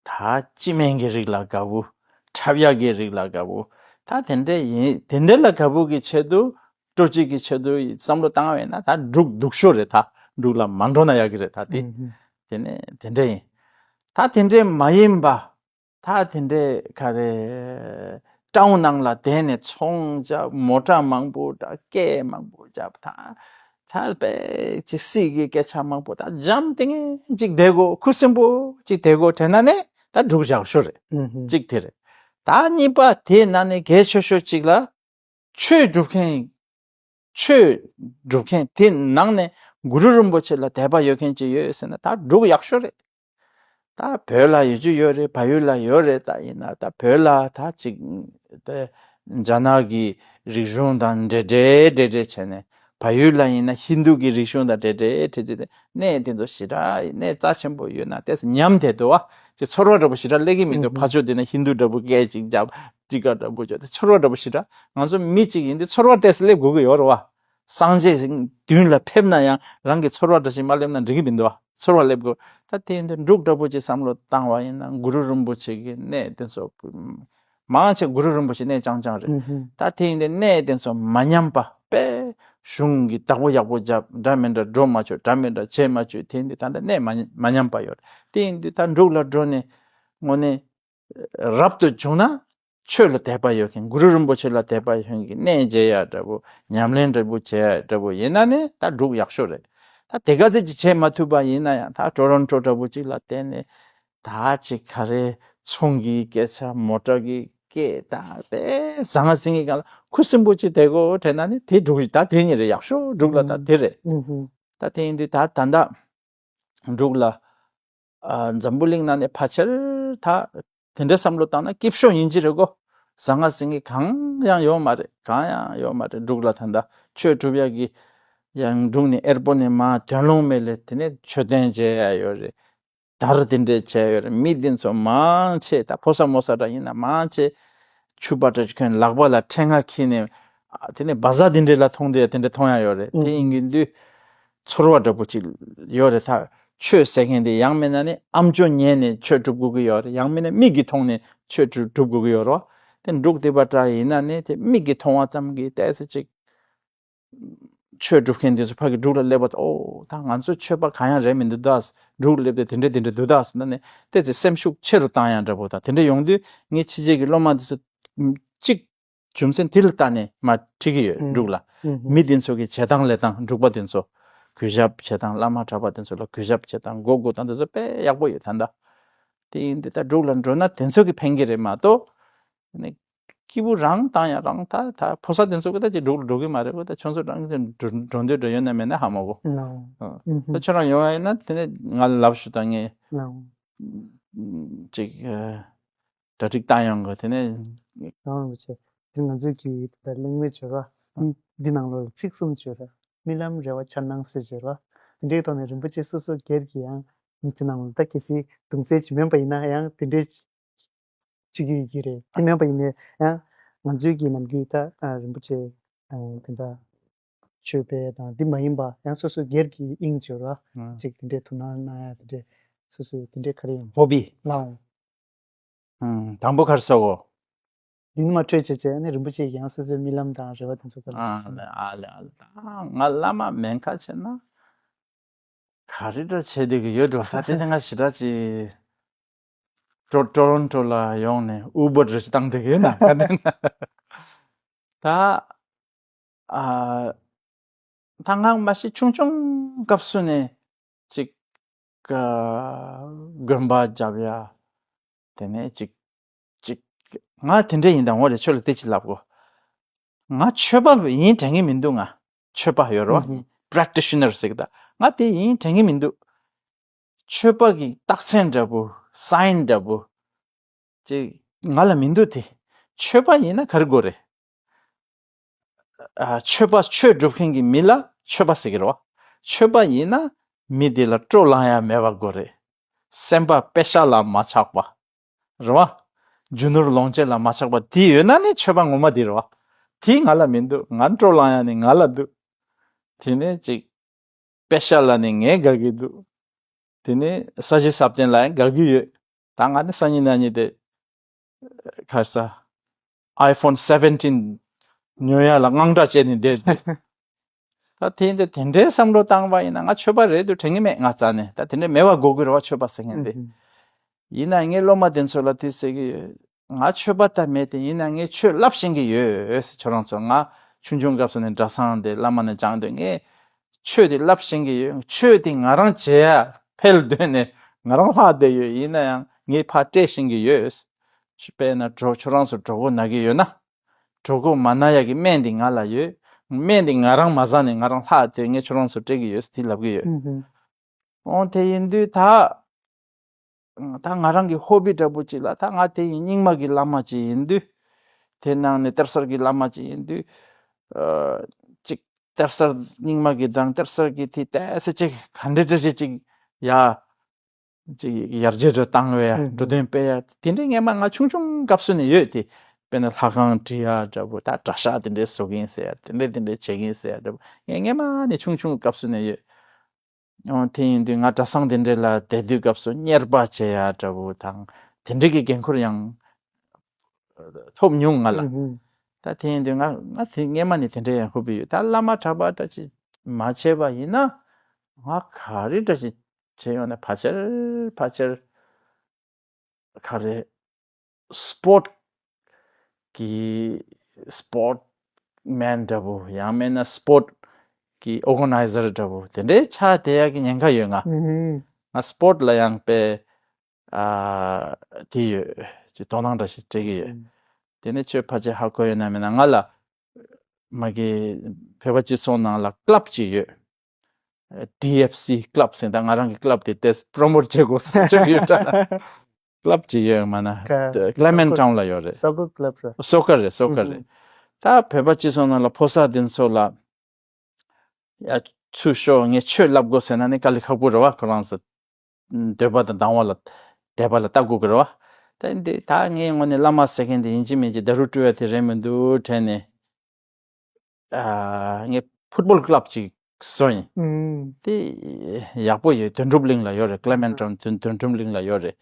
ད་སྤྱི་སྨན་གྱི་རིགས་ལ་དགའ་པོ། འཁྲབ་ཡག་གི་རིགས་ལ་དགའ་པོ། ད་དེ་འདྲས་ཡིན། དེ་འདྲས་ལ་དགའ་པོ་གི་ཆེད་དུ་སྤྲོ་སྐྱིད་ཀྱི་ཆེད་དུ་བསམ་བློ་བཏང་བས་ན་ད་འབྲུག་སྡུག་ཤོས་རེད། ད་འབྲུག་ལ་མ་འགྲོ་ན་ཡག་གི་རེད། ད་དེ་ཨུ་ཧུ། དེ་ནས་དེ་འདྲས་ཡིན། ད་དེ་འདྲས་མ་ཡིན་པ་ད་དེ་འདྲས་ག་རེ་ཊའུན་ནང་ལ་བསྡད་ནས་ཚོང་རྒྱབ། མོ་ཊ་མང་པོ་འདྲ་སྐད་མང་པོ་རྒྱབ། ད་ད་དཔེ་ཅིག་སྲིད་ཀྱི་སྐད་ཆ་མང་པོ་ད་འཇམ་ཐིང་ངེ་ཅིག་བསྡད་དགོས། ཁུ་སིམ་པོ་ཅིག་བསྡད་དགོས་དྲན་ན་ནས་ད་འབྲུག་ཡག་ཤོས་རེད། ཨུ་ཧུ། གཅིག་དེ་རེད། ད་གཉིས་པ་དེ་ནང་ནས་གལ་ཆེ་ཤོས་གཅིག་ལ་ཆོས་སྒྲུབ་མཁན། ཆོས་སྒྲུབ་མཁན་དེ་ནང་ནས་གུ་རུ་རིན་པོ་ཆེ་ལ་དད་པ་ཡོད་མཁན་ཅིག་ཡོད་ཟེར་ན་ད་འབྲུག་ཡག་ཤོས་རེད། ད་བོད་ལ་ཡོད་རྒྱུ་ཡོད་རེད། བལ་ཡུལ་ལ་ཡོད་རེད། ད་ཡིན་ན་ད་བོད་ལ་ད་ཅིག་ད་རྒྱ་ནག་གི་རིག་གཞུང་དང་འདྲེས་འདྲེས་འདྲེས་འདྲེས་བྱས་ནས། བལ་ཡུལ་ལ་ཡིན་ན་ཧིན་རྡུ་གི་རིག་གཞུང་དང་འདྲེས་འདྲེས་འདྲེས་འདྲེས་གནས་དེ་ཚོ་ཞེ་དྲག་གནས་རྩ་ཆེན་པོ་ཡོད་ན་ཏོག་ཙམ་ཉམས་བསྡད་འདུག་བ། ཅིག་ཚོར་བ་འདྲ་པོ་ཞེ་དྲག་སླེབས་ཀྱི་མི་འདུག་ཨུ་ཧུ། ཕར་ཕྱོགས་དེ་ན་ཧིན་རྡུ་འདྲ་པོ་སྐད་ཅིག་རྒྱབ། ཊི་ཀ་འདྲ་པོ་རྒྱབ། དེ་ཚོར་བ་འདྲ་པོ་ཞེ་དྲག་ང་ཚོ་མི་གཅིག་ཡིན་དུས་ཚོར་བ་ཏོག་ཙམ་སླེབས་དགོས་ཀྱི་ཡོད་རེད་བ། སངས་རྒྱས་མདུན་ལ་ཕེབས་ན་ཡང་རང་གི་ཚོར་བ་འདྲ་ཞིག་མ་སླེབས་ན་འགྲིག་གི་མི་འདུག་བ། ཚོར་བ་སླེབས་དགོས། ད་དེ་ཡིན་དུས་འབྲུག་འདྲ་པོ་ཅིག་བསམ་བློ་བཏང་བ་ཡིན་ན་གུ་རུ་རིན་པོ་ཆེ་གི་གནས་དེ་ཚོ། མང་ཆེ་གུ་རུ་རིན་པོ་ཆེ་གནས་རྐྱང་རྐྱང་རེད། ཨུ་ཧུ། ད་དེ་ཡིན་དུས་གནས་དེ་ཚོ་མ་ཉམས་པ་དཔེ་གཞུང་གི་བདག་པོ་ཡག་པོ་རྒྱབ། འདྲ་མི་འདྲ་འགྲོ་མ་བཅུག་འདྲ་མི་འདྲ་བྱེད་མ་བཅུག་དེ་ཡིན་དུས་ད་ལྟ་གནས་མ་མ་ཉམས་པ་ཡོད། དེ་ཡིན་དུས་ད་འབྲུག་ལ་འགྲོ་ནས་དངོས་གནས་རབ་ཏུ་བྱུང་ན་ཆོས་ལ་དད་པ་ཡོད་མཁན། གུ་རུ་རིན་པོ་ཆེ་ལ་དད་པ་ཡོད་མཁན་གྱི་གནས་མཇལ་ཡག་འདྲ་པོ། ཉམས་ལེན་འདྲ་པོ་བྱེད་ཡག་འདྲ་པོ་ཡིན་ན་ནི་ད་འབྲུག་ཡག་ཤོས་རེད། ད་དེ་ག་ཚོད་ཅིག་བྱེད་མ་ཐུབ་པ་ཡིན་ན་ཡང་ད་ཊོ་རོན་ཊོ་འདྲ་པོ་ཅིག་ལ་བསྡད་ནས་ད་ཅིག་ག་རེ་ཚོང་གི་སྐད་ཆ། མོ་ཊ་གི་སྐད། ད་དཔེ་ཟང་ངེ་ཟིང་ངེ་སྒང་ལ་ཁུ་སིམ་པོ་ཅིག་བསྡད་དགོས་དྲན་ན་ནི་དེ་འབྲུག་ད་དེ་ཉིད་རེད། ཡག་ཤོས་འབྲུག་ལ་ད་དེ་རེད། ཨུ་ཧུ། ད་དེ་ཡིན་དུས་ད་ད་ལྟ་འབྲུག་ལ་ཨ་འཛམ་བུ་གླིང་ནང་ནས་ཕལ་ཆེར་ད་དེ་འདྲའི་བསམ་བློ་བཏང་ན་སྐྱིད་ཤོས་ཡིན་གྱི་རེད་གོ། ཟང་ངེ་ཟིང་ངེ་གང་ཡང་ཡོད་མ་རེད། གང་ཡང་ཡོད་མ་རེད། འབྲུག་ལ་ད་ལྟ་ཆོས་སྒྲུབ་ཡག་གི་ཡང་འབྲུག་ནས་ཨེར་པོ་ནས་མར་ཐོན་ལོང་མེད་ལས། དེ་ནས་མཆོད་རྟེན་མཇལ་ཡག་ཡོད་རེད། དར་དེ་འདྲས་བྱས་ཡོད་རེད། མི་དེ་ཚོ་མང་ཆེ་ད་ཕོ་གསར་མོ་གསར་འདྲ་ཡིན་ན་མང་ཆེ་ཕྱུ་པ་འདྲ་ཅིག་གྱོན་ལག་པ་ལ་ཕྲེང་བ་འཁྱེར་ནས་ཨ་དེ་ནས་བ་ཟ་དེ་འདྲས་ལ་མཐོང་དེ་དེ་འདྲས་མཐོང་ཡ་ཡོད་རེད། དེ་ཡིན་གྱི་དུས་ཚོར་བ་འདྲ་པོ་ཅིག་ཡོད་རེད། ད་ཆོས་ཟེར་མཁན་དེ་ཡང་མིན་ན་ནི་ཨམ་ཅོག་ཉན་ནས་ཆོས་སྒྲུབ་དགོས་ཀྱི་ཡོད་རེད། ཡང་མིན་ན་མིག་གིས་མཐོང་ནས་ཆོས་སྒྲུབ་སྒྲུབ་དགོས་ཀྱི་ཡོད་རེད་བ། དེ་འབྲུག་སྡེ་པ་འདྲ་ཡིན་ན་ནི་དེ་མིག་གིས་མཐོང་བ་ཙམ་གྱིས་ཏོག་ཙམ་ཅིག་ཆོས་སྒྲུབ་མཁན་དེ་ཚོ་ཕ་གི་འབྲུག་ལ་སླེབས་པ་ཙམ་ཨོ་ད་ང་ཚོ་ཆོས་པ་གང་ཡང་རེད་མི་འདུག་ད་འབྲུག་སླེབས་ཏེ་དེ་འདྲ་དེ་འདྲ་འདུག་ད་ཟེར་ན་ནི་ཏོག་ཙམ་སེམས་ཤུགས་ཆེ་རུ་བཏང་ཡ་འདྲ་པོ་དང་དེ་འདྲ་ཡོང་དུས་ངས་ཕྱི་རྒྱལ་གྱི་སློབ་མ་དེ་ཚོ་གཅིག་རྒྱུ་མཚན་དེ་ལ་བལྟས་ནས་མར་ཁྲིད་ཀྱི་ཡོད་ཨུ། འབྲུག་ལ། ཨུ་ཧུ། མི་དེ་ཚོ་གི་བྱེད་སྟངས་ལས་སྟངས་འབྲུག་པ་དེ་ཚོ་གུས་ཞབས་བྱེད་སྟངས་བླ་མ་གྲྭ་པ་དེ་ཚོ་ལ་གུས་ཞབས་བྱེད་སྟངས་མགོ་སྒུར་སྟངས་དེ་ཚོ་དཔེ་ཡག་པོ་ཡོད་ད་ལྟ། དེ་ཡིན་དུས་ད་འབྲུག་ལ་འགྲོ་ན་དེ་ཚོ་གི་ཕན་གྱི་རེད་མ་གཏོགས། ནི་སྐྱིད་པོ་རང་བཏང་ཡ་རང་ད་ད་ཕོ་གསར་དེ་ཚོ་གི་ད་ཅིག་འབྲུག་ལ་འགྲོ་གི་མ་རེད་གོ་ད་ཁྱོད་ཚོ་རང་གི་འགྲོ་འགྲོ་འདོད་འགྲོ་ཡོད་ན་མེད་ན་ཧ་མ་གོ་ལའོ། ཨུ་ཧུ། ད་ཁྱོད་རང་ཡོང་ཡ་ཡིན་ན་དེ་ནས་ང་ལ་ལབ་ཞུ་ད་ངས་ལའོ། ཅིག་གྲ་སྒྲིག་བཏང་ཡོང་གི་དེ་ནས། ལའོ་རིན་པོ་ཆེ། དེ་ང་ཚོས་ཀྱི་ད་གླེང་མོལ་བྱོས་ར། འདི་ནང་ལོགས་ལ་ཚིག་གསུམ་བྱོས་ར། རྨི་ལམ་རེ་བ་འཆར་སྣང་ཟེར་བྱོས་ར། དེ་འདྲའི་ཐོག་ནས་རིན་པོ་ཆེ་སོ་སོ་སྒེར་གྱི་ཡང་མི་ཚེ་ནང་ལ་ད་གལ་སྲིད་གདུང་སེམས་ཅིག་མེད་པ་ཡིན་ན་ཡང་དེ་འདྲའི་བྱེད་ཀྱི་ཡོད་ཀྱི་རེད། དེ་མིན་པ་ཡིན་ནའི་ཡང་ང་ཚོའི་གི་ནམ་རྒྱུན་ད་ཨ་རིན་པོ་ཆེ་ཨ་དེ་འདྲ་ཆོས་པའི་དང་འདི་མ་ཡིན་པ་ཡང་སོ་སོ་སྒེར་གྱི་དབྱིངས་བྱོས་ར། ཨ་ཅིག་དེ་འདྲའི་ཐུགས་སྣང་གནང་ཡ་དེ་འདྲའི་སོ་སོའི་དེ་འདྲའི་ག་རེ་ཡོང་ཧོ་བི། ལའོ། ཨང་། དང་པོ་ག་རེ་ཟེར་གོ། འདི་ནི་མ་འཕྲོད་བྱས་བྱས་ནི་རིན་པོ་ཆེ་ཡང་སོ་སོའི་རྨི་ལམ་དང་རེ་བ་དེ་ཚོ་ག་རེ་ཨ་ཟེར་ལེ་ཨ་ལེ་ཨ་ལེ། ད་ང་བླ་མ་མེད་ཁ་བྱས་ན། ག་རེ་འདྲ་བྱེད་བསྡད་ཀྱི་ཡོད་འགྲོ། ད་དེ་ང་ཞེ་དྲག་ཅིག་ཊོ་ཊོ་རོན་ཊོ་ལ་ཡོང་ནས་ཨུ་བར་རེ་ཅིག་བཏང་བསྡད་ཀྱི་ཡོད་ན་ག་འདྲ་ན། ད་ཨ་ད་ང་མ་གཞི་ཆུང་ཆུང་སྐབས་སུ་ནས་ཅིག་ཨ་དགོན་པ་རྒྱབ་ཡ། དེ་ནས་ཅིག་ཅིག་ང་དེ་འདྲ་ཡིན་དང་འོ་རེད། ཁྱོད་ལ་དེ་ཅིག་ལབ་གོ། ང་ཆོས་པ་ཡིན་དྲན་གི་མི་འདུག་ང་ཆོས་པ་ཡོད་རོ། ཨུ་ཧུ། པྲེག་ཊི་ཤི་ནར་ཟེར་གི་ད་ང་དེ་ཡིན་དྲན་གི་མི་འདུག་ཆོས་པ་གི་རྟགས་མཚན་འདྲ་པོ་སའིན་འདྲ་པོ་ཅིག་ང་ལ་མི་འདུག་དེ་ཆོས་པ་ཡིན་ན་ག་རེ་དགོས་རེད། ཨ་ཆོས་པ་ཆོས་སྒྲུབ་མཁན་གྱི་མི་ལ་ཆོས་པ་ཟེར་གི་རེད་བ། ཆོས་པ་ཡིན་ན་མི་དེ་ལ་སྤྲོ་ལངས་ཡ་མེད་པ་དགོས་རེད། སེམས་པ་པེ་ཤ་ལ་མ་ཆགས་པ། རེད་བ། རྒྱུ་ནོར་ལོངས་སྤྱོད་ལ་མ་ཆགས་པ་དེ་ཡོད་ན་ནི་ཆོས་པ་ངོ་མ་དེ་རེད་བ། དེ་ང་ལ་མི་འདུག་ང་སྤྲོ་ལངས་ཡ་ནི་ང་ལ་འདུག་དེ་ནས་ཅིག་པེ་ཤ་ལ་ནི་ངས་དགའ་གི་འདུག་དེ་ནས་ས་གཞི་ས་བརྟན་ལ་ཡང་དགའ་གི་ཡོད། ད་ང་ནི་སང་ཉིན་གནངས་ཉིན་དེ་ག་རེ་ཟ། ཨའི་ཕོན་སེ་བེན་ཊིན་ཉོ་ཡ་ལ་དངངས་སྐྲག་བྱས་ནས་བསྡད་འདུག་ད་དེ་འདྲ་དེ་འདྲའི་བསམ་བློ་བཏང་བ་ཡིན་ན་ང་ཆོས་པ་རེད་འདུག་དྲན་གི་མེད། ང་རྩ་ནས་ད་དེ་འདྲ་མེད་པ་དགོས་ཀྱི་རེད་བ། ཆོས་པ་ཟེར་མཁན་དེ། ཨུ་ཧུ། ཡིན་ན་ངས་སློབ་མ་དེ་ཚོ་ལ་དེ་ཟེར་གི་ཡོད། ང་ཆོས་པ་ད་མེད་དེ་ཡིན་ན་ངས་ཆོས་བསླབ་ཤེས་ཀྱི་ཡོད། ཁྱོད་རང་ཚོ་ང་ཆུང་ཆུང་སྐབས་སུ་ནས་གྲྭ་ཚང་དེ་བླ་མ་ནས་སྦྱངས་དུས་ངས་ཆོས་དེ་བསླབ་ཤེས་ཀྱི་ཡོད། ཆོས་དེ་ང་རང་བྱེད་ཡ་འཕེལ་འདོད་ནས་ང་རང་ལྷག་བསྡད་ཡོད། ཡིན་ན་ཡང་ངས་ཕར་སྤྲད་ཤེས་ཀྱི་ཡོད། དཔེར་ན་གྲོ་ཁྱོད་རང་ཚོ་གྲོད་ཁོག་ན་གི་ཡོད་ན། གྲོད་ཁོག་མ་ན་ཡ་གི་སྨན་དེ་ང་ལ་ཡོད། སྨན་དེ་ང་རང་མ་ཟ་ནས་ང་རང་ལྷག་བསྡད་ངས་ཁྱོད་རང་ཚོ་སྤྲད་ཀྱི་ཡོད་དེ་ལབ་ཀྱི་ཡོད། ཨུ་ཧུ། འོ་དེ་ཡིན་དུས་ད། ད་ང་རང་གི་ཧོ་བི་འདྲ་པོ་ཅིག་ལ་ད་ང་དེ་ཡིན་རྙིང་མ་གི་བླ་མ་ཅིག་ཡིན་དུས། དེ་ནང་ནས་གཏེར་གསར་གྱི་བླ་མ་ཅིག་ཡིན་དུས། ཨ་ཅིག་གཏེར་གསར་རྙིང་མ་གི་དང་གཏེར་གསར་གྱི་དེ་ཏོག་ཙམ་ཅིག་ག་འདྲ་ཅིག་ཅིག་ཅིག་ཡ། ཅིག་ཡར་རྒྱས་འགྲོ་བཏང་བའི་ཨུ་ཧུ། འགྲོ་དོན་སྤེལ་ཡ་དེ་འདྲའི་སྔས་མ་ང་ཆུང་ཆུང་སྐབས་སུ་ནས་ཡོད་དེ། དཔེར་ན་ལྷ་ཁང་བྲི་ཡ་འདྲ་པོ་ད་གྲྭ་ཤག་དེ་འདྲའི་བཟོ་གིན་ཟེར་ཡ་དེ་འདྲའི་དེ་འདྲའི་བྱེད་གིན་ཟེར་ཡ་འདྲ་པོ་ངས་སྔས་མ་ནས་ཆུང་ཆུང་སྐབས་སུ་ནས་ཡོད། ཨོ་དེ་ཡིན་དུས་ང་གྲྭ་ཚང་དེ་འདྲ་ལ་བསྡད་དུས་སྐབས་སུ་གཉེར་པ་བྱེད་ཡ་འདྲ་བོ་དང་དེ་འདྲ་གི་འགན་ཁུར་ཡང་ཐོབ་མྱོང་ང་ལ། ཨུ་ཧུ། ད་དེ་ཡིན་དུས་ང་ང་དེ་སྔས་མ་ནས་དེ་འདྲ་ཡང་ཧུབ་པ་ཡོད། ད་བླ་མ་གྲྭ་པ་འདྲ་ཅིག་མ་བྱས་པ་ཡིན་ན་ང་ག་རེ་འདྲ་ཅིག་བྱས་ཡོང་ན་ཕལ་ཆེར་ཕལ་ཆེར། ག་རེ། སྤོར་གི་སྤོར་མེན་འདྲ་པོ་ཡང་མིན་ན་སྤོར་གི་ཨོ་ག་ནའི་ཟར་འདྲ་པོ་དེ་འདྲའི་ཆགས་བསྡད་ཡག་གི་ཉེན་ཁ་ཡོད་ང་། ཨུ་ཧུ། ང་སྤོར་ལ་ཡང་དཔེ་ཨ་དེ་ཡོད་ཅེས་དོ་སྣང་འདྲ་ཞིག་སྤྲད་ཀྱི་ཡོད། ཨུ། དེ་ནས་ཁྱོད་ཕལ་ཆེར་ཧ་གོ་ཡོད་ན་མིན་ན་ང་ལ་མ་གི་བོད་པ་སྤྱི་ཚོགས་ནང་ལ་ཀླབ་ཅིག་ཡོད། ཊི་ཨེཕ་སི་ཀླབ་ཟེར་ད་ང་རང་གི་ཀླབ་དེ་ཏེས་པྲོ་མོཊ་བྱེད་དགོས་བསམ་བྱུང་ཡོད་ད། ཀླབ་ཅིག་ཡོད་མ་ན། ཀ་ཀླེ་མེན་ཊའུན་ལ་ཡོད་རེད། སོ་ཀར་ཀླབ་རེད། སོ་ཀར་རེད་སོ་ཀར་རེད། ད་བོད་པ་སྤྱི་ཚོགས་ནང་ལ་ཕོ་གསར་དེ་ཚོ་ལ་ཡ་ཚུར་ཤོག་ངས་ཆོས་བསླབ་དགོས་ཟེར་ན་ནི་དཀའ་ལས་ཁག་པོ་རེད་བ། ཁོ་རང་ཚོ་ འདོད་པ་དང་སྡང་བ་ལ་དད་པ་ལ་ལྟ་དགོས་ཀྱི་རེད་བ། ད་འདི་ད་ངའི་ངོས་ནས་བླ་མ་ཟེར་མཁན་དེ་ཡིན་གཅིག་མིན་གཅིག་ད་རུ་སྤྲུལ་བ་དེ་རེད་མི་འདུག་དྲན་ནས། ཨ་ངས་ཕུཊ་བོལ་ཀླབ་ཅིག་བཟོ་ཡིན། ཨུམ། དེ་ཡག་པོ་ཡོད། དོན་གྲུབ་གླིང་ལ་ཡོད་རེད། ཀླེ་མན་ཊོན་དོན་དོན་གྲུབ་གླིང་ལ་ཡོད་རེད།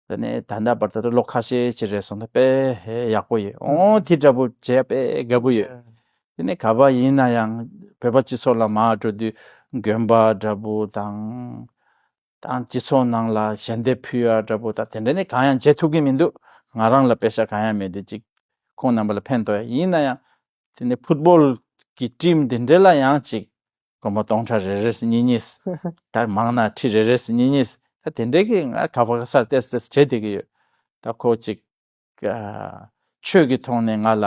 དེ་ནས་ད་ལྟ་བར་དུ་ལོ་ཁ་ཤས་ཅིག་རེད་སོང་ད་དཔེ་ཡག་པོ་ཡོད། ཨོ་དེ་འདྲ་པོ་བྱས་དཔེ་དགའ་པོ་ཡོད། དེ་ནས་ག་པར་ཡིན་ན་ཡང་བོད་པ་སྤྱི་ཚོགས་ལ་མར་འགྲོ་དུས་དགོན་པ་འདྲ་པོ་དང་དང་སྤྱི་ཚོགས་ནང་ལ་ཞལ་འདེབས་ཕུལ་ཡ་འདྲ་པོ་དང་དེ་འདྲ་ནི་གང་ཡང་བྱེད་ཐུབ་ཀྱི་མི་འདུག་ང་རང་ལ་པེ་ཤ་གང་ཡང་མེད་དུས་ཅིག་ཁོང་རྣམ་པ་ལ་ཕན་ཐོགས་ཡ་ཡིན་ན་ཡང་། དེ་ནས་ཕུཊ་བོལ་གྱི་ཊིམ་དེ་འདྲ་ལ་ཡང་ཅིག་སྒོར་མོ་སྟོང་ཕྲག་རེ་རེ་ཟེར་གཉིས་གཉིས། ད་མང་ན་ཁྲི་རེ་རེ་ཟེར་གཉིས་གཉིས། ད་དེ་འདྲའི་གི་ང་ག་པ་ག་སར་ཏེས་ཏེས་བྱེད་བསྡད་ཀྱི་ཡོད། ད་ཁོ་ཅིག་ཨ་ཆོས་ཀྱི་ཐོག་ནས་ང་ལ་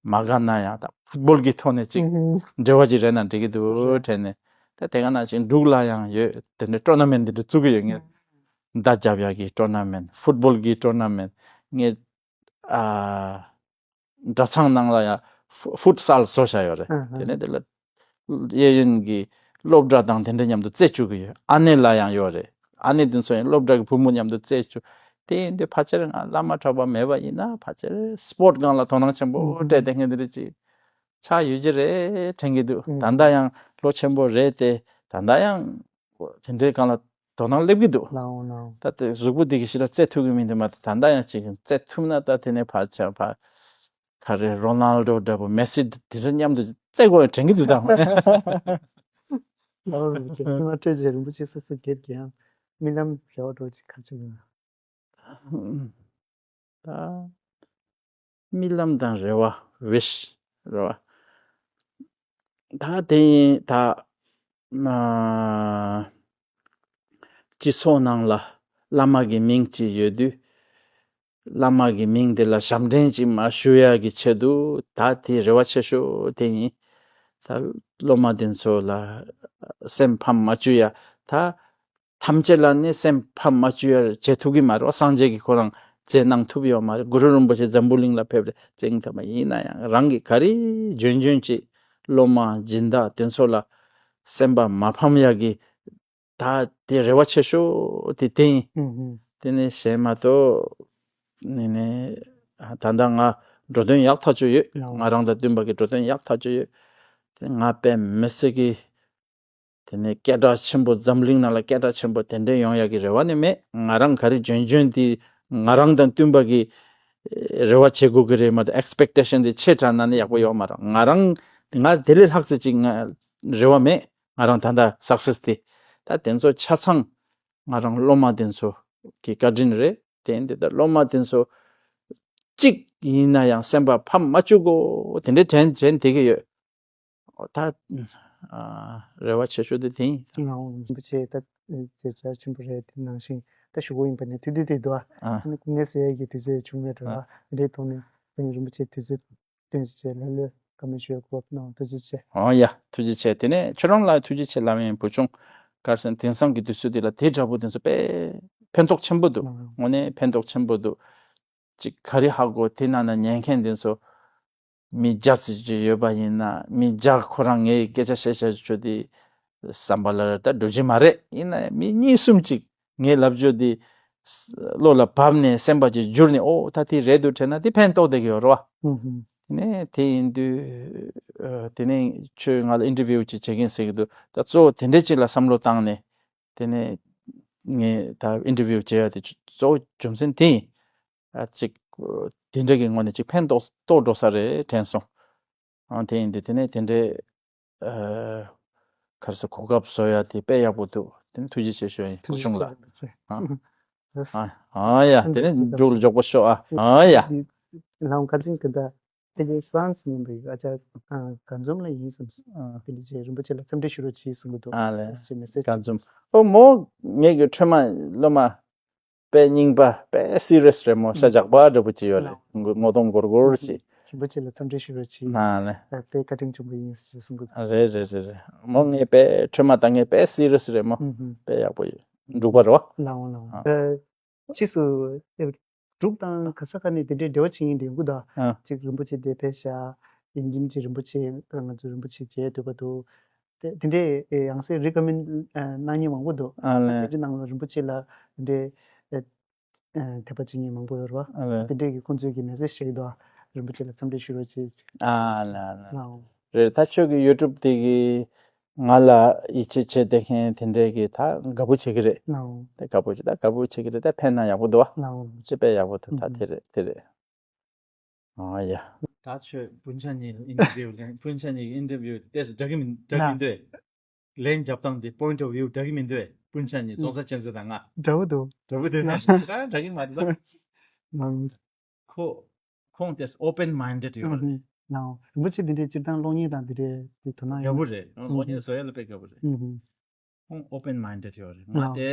མ་དགའ་ན་ཡང་ད་ཕུཊ་བོལ་གྱི་ཐོག་ནས་ཅིག་ཨུ་ཧུམ། འབྲེལ་བ་ཅིག་རེད་ན་འགྲིག་གི་འདུག་དྲན་ནས། ད་དེ་ག་ནང་བཞིན་འབྲུག་ལ་ཡང་ཡོད། དེ་འདྲའི་ཊོར་ན་མེན་ཊི་འདི་འདྲ་བཙུགས་ཀྱི་ཡོད། ངས་མདའ་རྒྱབ་ཡག་གི་ཊོར་ན་མེན་ཊི། ཕུཊ་བོལ་གྱི་ཊོར་ན་མེན་ཊི། ངས་ཨ། གྲྭ་ཚང་ནང་ལ་ཡང་ཕུ་ཕུཊ་སལ་བཟོ་བཞག་ཡོད་རེད། ཨ་ཧ། དེ་ནས་དེ་ལ་གཡས་གཡོན་གྱི་སློབ་གྲྭ་དང་དེ་འདྲ་མཉམ་དུ་རྩེ་བཅུག་གི་ཡོད། ཨ་ནེ་ལ་ཡང་ཡོད་རེད། ཨ་ནེ་དེ་ཚོ་ཡང་སློབ་གྲྭ་གི་བུ་མོ་མཉམ་དུ་རྩེ་བཅུག་དེ་ཡིན་དུས་ཕལ་ཆེར་ང་བླ་མ་གྲྭ་པ་མེད་པ་ཡིན་ན་ཕལ་ཆེར་སྤོརཊ་སྒང་ལ་དོ་སྣང་ཆེན་པོ་ཨུ་སྤྲད་དེ་ངས་འདི་འདྲ་ཅིག་ཆགས་ཡོད་ཀྱི་རེད་དྲན་གྱི་འདུག་ཨུ་ད་ལྟ་ཡང་ལོ་ཆེན་པོ་རེད་དེ་ད་ལྟ་ཡང་དེ་འདྲའི་སྒང་ལ་དོ་སྣང་སླེབས་ཀྱི་འདུག་ལའོ་ལའོ། ད་ལྟ་གཟུགས་པོ་འདི་གི་ཞིག་ལ་རྩེ་ཐུབ་ཀྱི་མི་འདུག་མ་གཏོགས་ད་ལྟ་ཡང་ཅིག་རྩེ་ཐུབ་ན་ད་དེ་ནས་ཕར་ཆ་ཕར་ག་རེ་རོ་ནལ་ཌོ་འདྲ་པོ་མེ་སི་དེ་ཚོ་མཉམ་དུ་རྩེ་དགོས་དྲན་གྱི་འདུག་ད། ལའོ་རིན་པོ་ཆེ་ང་སྤྲོད་ཅེས་རིན་པོ་ཆེ་སོ་སོ་སྒེར་གྱི་ཡང་རྨི་ལམ་རེ་བ་འདྲ་ཅིག་ག་ཅིག་ཡོད། ད་རྨི་ལམ་དང་རེ་བ་ཝིཤ་རེ་བ། ད་དེ་ཡིན་ད་ན་སྤྱི་ཚོགས་ནང་ལ་བླ་མ་གི་མིང་ཅིག་ཡོད་དུས་བླ་མ་གི་མིང་དེ་ལ་ཞབས་འདྲེན་ཅིག་མ་ཞུ་ཡ་གི་ཆེད་དུ་ད་དེ་རེ་བ་ཆེ་ཤོས་དེ་ཡིན། ད་སློབ་མ་དེ་ཚོ་ལ་སེམས་ཕམ་མ་བཅུག་ཡ་ད། ཐམས་ཅད་ལ་ནི་སེམས་ཕམ་མ་བཅུག་ཡ་བྱེད་ཐུབ་ཀྱི་མ་རེད་བ། སངས་རྒྱས་ཀྱིས་ཁོ་རང་མཛད་གནང་ཐུབ་ཡོད་མ་རེད། གུ་རུ་རིན་པོ་ཆེ་འཛམ་བུ་གླིང་ལ་ཕེབས་རེད་བཙན་ཐབས་མ་ཡིན་ན་ཡང་རང་གི་ག་རེ་འཇོན་འཇོན་ཅིག་སློབ་མ་སྦྱིན་བདག་དེ་ཚོ་ལ་སེམས་པ་མ་ཕམ་ཡ་གི་ད་དེ་རེ་བ་ཆེ་ཤོས་དེ་དེ་ཡིན། ཨུ་ཧུ། དེ་ནས་གཞན་མ་གཏོགས་ནི་ནི་ད་ལྟ་ང་འགྲོ་དོན་ཡག་ཐག་ཆོད་ཡོད། ལའོ། ང་རང་དང་བསྟུན་པ་གི་འགྲོ་དོན་ཡག་ཐག་ཆོད་ཡོད། དེ་ང་དཔེ་མི་སྲིད་ཀྱི། དེ་ནས་སྐད་གྲགས་ཆེན་པོ་འཛམ་གླིང་ནང་ལ་སྐད་གྲགས་ཆེན་པོ་དེ་འདྲ་ཡོང་ཡག་གི་རེ་བ་ནི་མེད། ང་རང་ག་རེ་འཇོན་འཇོན་དེ་ང་རང་དང་བསྟུན་པ་གི་རེ་བ་བྱེད་དགོས་ཀྱི་རེད་མ་གཏོགས་ཨེག་སི་པེག་ཊེ་ཤན་དེ་ཆེ་དྲགས་ན་ནི་ཡག་པོ་ཡོད་མ་རེད། ང་རང་ང་དེ་ལས་ལྷག་ཙམ་ཅིག་ང་རེ་བ་མེད། ང་རང་ད་ལྟ་སག་སེ་སི་དེ་ད་དེ་ཚོ་ཆ་ཚང་ང་རང་སློབ་མ་དེ་ཚོ་གི་བཀའ་དྲིན་རེད། དེ་ཡིན་དུས་ད་སློབ་མ་དེ་ཚོ་གཅིག་ཡིན་ན་ཡང་སེམས་པ་ཕམ་མ་བཅུག་གོ་དེ་འདྲའི་དྲན་དྲན་བསྡད་ཀྱི་ཡོད། ད་ཨ་རེ་བ་ཆེ་ཤོས་དེ་དེ་ཡིན། ང་རིན་པོ་ཆེ་ད་མཛད་འཆར་ཆེན་པོ་རེད། དེ་ནང་བཞིན་ད་ཞུ་སྒོ་ཡིན་པ་ནས་དུས་དུས་དུས་དུ་ཨ་ཨ་ནི་སྐུ་ངལ་སེལ་ཡས་ཀྱི་དུས་ཚོད་བྱུང་མེད་འགྲོ་ཨ་ཨ་རེད་དོ་ནས་དེ་ནས་རིན་པོ་ཆེ་དུས་ཚོད་བཏོན་ཅིག་བྱས་ལྷོད་ལྷོད་བཀའ་མོལ་ཞུ་ཡས་གོ་སྐབས་གནང་ཐུགས་རྗེ་ཆེ། ཨོ་ཡ་ཐུགས་རྗེ་ཆེ། དེ་ནས་ཁྱོད་རང་ལ་ཐུགས་རྗེ་ཆེ་ལབ་ཡིན། བུ་ཆུང་དཀར་གསལ་དེང་སང་གི་དུས་ཚོད་འདི་ལ་དེ་འདྲ་པོ་དེ་ཚོ་དཔེ་ཕན་ཐོགས་ཆེན་པོ་འདུག་ཨ་དངོས་གནས་ཕན་ཐོགས་ཆེན་པོ་འདུག་ཅིག་ག་རེ་ཧ་གོ་དེ་ནང་ན་ཉན་མཁན་དེ་ཚོ་མི་བརྒྱ་ཙམ་ཅིག་ཡོད་པ་ཡིན་ན་མི་བརྒྱ་ཁོ་རང་ངའི་སྐད་ཆ་བཤད་བཤད་ཆོ་དེ་བསམ་པ་ལ་ད་འགྲོ་གི་མ་རེད། ཡིན་ན་མི་གཉིས་གསུམ་ཅིག་ངའི་ལབ་ཆོ་དེ་བློ་ལ་བབས་ནས་སེམས་པ་ཅིག་འགྱུར་ནས་ཨོ་ད་དེ་རེད་འདུག་དྲན་ན་དེ་ཕན་ཐོགས་བསྡད་ཀྱི་ཡོད་རེད་བ། ཨུ་ཧུ། དེ་ནས་དེ་ཡིན་དུས་ཨ་དེ་ནས་ཁྱོད་ང་ལ་ཨིན་ཊར་བིའུ་ཅིག་བྱེད་མཁན་ཟེར་གྱི་འདུག་ད་གཙོ་བོ་དེ་འདྲས་ཅིག་ལ་བསམ་བློ་བཏང་ནས་དེ་ནས་ངས་ད་ཨིན་ཊར་བིའུ་བྱེད་ཡ་དེ་གཙོ་བོ་རྒྱུ་མཚན་དེ་ཡིན། ཨ་ཅིག་དེ་འདྲ་གི་ངོས་ནས་ཅིག་ཕན་ཐོགས་ཐོགས་འགྲོ་ས་རེད་དྲན་སོང་། ཨང་དེ་ཡིན་དུས་དེ་ནས་དེ་འདྲའི་ཨ་ག་རེ་ཟེར་གོ་སྐབས་བཟོ་ཡ་དེ་དཔེ་ཡག་པོ་འདུག་དེ་ནས་ཐུགས་རྗེ་ཆེ་ཞུ་ཡ་ཡིན་བུ་ཆུང་ལགས། ཨ་ཨ་ཡ་དེ་ནས་འབྲུག་ལ་མགྱོགས་པོ་ཤོག་ཨ་ཨ་ཡ། ལའོ་ཁ་ཚིག་དེ་འདྲ་དེ་གའི་ཧྥ་རན་སི་ནས་འབུལ་ཨ་ཅག་ཨ་ག་འཛོམས་ལ་ཡིན་བསམ་སོང་། ཨ་དེ་ལས་ཅེ་རིན་པོ་ཆེ་ལ་འཚམས་འདྲི་ཞུ་རོགས་གྱིས་གསུང་གི་འདུག་ཨ་ལས་ཅེ་མེ་སེ་ཇི་ག་འཛོམས་ཨོ་མོ་ངེད་ཀྱི་ཁྲོས་མ་སློབ་མ་དཔེ་རྙིང་པ་དཔེ་སི་རི་ཡས་རེད་མོ། ཤ་རྒྱགས་པ་འདྲ་པོ་ཅིག་ཡོད་རེད། ངོ་ངོ་གདོང་སྒོར་སྒོར་ཞིག་རིན་པོ་ཆེ་ལ་འཚམས་འདྲི་ཞུ་རོགས་གྱིས། ཨ་ལས་དཔེ་བཀའ་དྲིན་ཆེན་པོ་ཡིན་ཞེས་གསུང་གི་འདུག་རེད་རེད་རེད་རེད་མོ། ངས་དཔེ་ཁྲོས་མ་དང་ངས་དཔེ་སི་རི་ཡས་རེད་མོ། དཔེ་ཡག་པོ་ཡོད། འབྲུག་པ་རེད་བ། ལའོ་ལའོ། ཨ། ཕྱིས་སུ་འབྲུག་དང་ག་ས་ག་ནས་དེ་འདྲའི་འབྲེལ་བ་བྱེད་མཁན་དེ་ཡོང་གི་འདུག་ཨ། གཅིག་རིན་པོ་ཆེ་དེ་ཕེབས་ཤག་ཡིན་གཅིག་མིན་གཅིག་རིན་པོ་ཆེ་ང་ཚོ་རིན་པོ་ཆེ་མཇལ་འདོད་པ་འདུག་དེ་དེ་འདྲའི་ཡང་སེ་རི་ཀོ་མེན་ཌི་གནང་མཁན་མང་པོ་འདུག་ཨ་ལས། དེ་འདྲའི་ནང་ལ་རིན་པོ་ཆེ་ལ་དེ་འདྲའི་དད་པ་བྱེད་མཁན་མང་པོ་ཡོད་རེད་བ། ཨ་ལས། དེ་འདྲའི་གི་ཁོང་ཚོས་ཀྱི་མེ་སེ་ཇི་བྱེད་ཀྱི་འདུག་རིན་པོ་ཆེ་ལ་འཚམས་འདྲི་ཞུ་རོགས་བྱེད་ཅིག་ཨ་ལ་ལ། ལའོ། རེད། ད་ཁྱོད་ཀྱི་ཡུ་ཊུབ་དེ་གི་ང་ལ་ཡིད་ཆེས་བྱེད་བསྡད་མཁན་དེ་འདྲའི་གི་ད་དགའ་པོ་བྱེད་ཀྱི་རེད། ལའོ། དེ་དགའ་པོ་བྱེད་ད་དགའ་པོ་བྱེད་ཀྱི་རེད། ད་ཕན་ན་ཡག་པོ་འདུག་བ། ལའོ། ཅི་དཔེ་ཡག་པོ་འདུག་ད་དེ་རེད་དེ་རེད། ཨ་ཡ། ད་ཁྱོད་སྤུན་ཆ་གཉིས་ལ་ཨིན་ཊར་བིའུ་ལེན། སྤུན་ཆ་གཉིས་ཀྱི་ཨིན་ཊར་བིའུ་དེ་ལྟས་སུ་འདྲ་གི་མི་འདྲ་གི་མི་འདུག་ཨེ། ལན་རྒྱབ་སྟངས་དེ་པོ་ཡིན་ཊི་ཨོཕ་བིའུ་འདྲ་གི་མི་འདུག་ཨེ། སྤུན་ཆ་གཉིས་རྫོང་ས་ཆེན་ཚོ་དང་ང་འདྲ་པོ་འདུག་འདྲ་པོ་འདུག་ན་ཞེ་དྲག་འདྲ་གི་མ་རེད་ད། ཁོ་ཁོང་དེ་ཨོ་པན་མའིན་ཌེཌ་ཡོད་རེད། ལའོ། རིན་པོ་ཆེ་འདི་འདྲའི་སྤྱིར་བཏང་གློག་བརྙན་དང་འདི་འདྲའི་དེ་དོ་སྣང་ཡོད་ན། དགའ་པོ་རེད། གློག་བརྙན་བཟོ་ཡ་ལ་དཔེ་དགའ་པོ་རེད། ཁོང་ཨོ་པན་མའིན་ཌེཌ་ཡོད་རེད། ང་དེ་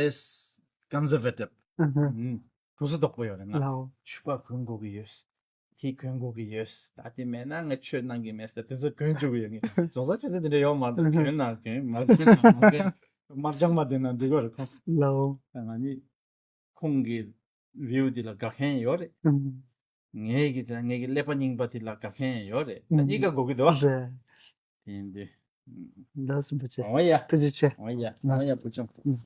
ཀོན་སར་ཝེ་ཊིབ། གུ་སུ་དོག་པོ་ཡོད་རེད། ང་ལའོ། ཕྱུ་པ་གོན་དགོས་ཀྱི་ཡོད། དེ་གོན་དགོས་ཀྱི་ཡོད། ད་དེ་མེད་ན་ང་ཆོས་གནང་གི་མེད་ཟེར་དེ་ཚོ་གོན་བཅུག་གི་ཡོད། ངས་རྫོང་ས་ཆེན་ཚོ་དེ་འདྲ་ཡོད་མ་རེད། གོན་ན་གོན། མ་གོན་ན་མ་གོན། དམར་འཇང་མ་བསྡད་ན་འགྲིག་གི་རེད་ཁོང་། ལའོ། ང་ནི་ཁོང་གི་བིའུ་དེ་ལ་དགའ་མཁན་ཡོད་རེད། ངའི་གི་དེ་ངའི་གི་ཀླད་པ་རྙིང་པ་དེ་ལ་དགའ་མཁན་ཡོད་རེད། ད་གཉིས་ཀ་དགོས་ཀྱི་འདུག་བ། རེད། དེ་ཡིན་དུས། ལགས་སོ། རིན་པོ་ཆེ། འོ་ཡ། ཐུགས་རྗེ་ཆེ། འོ་ཡ། འོ་ཡ་བུ་ཆུང་།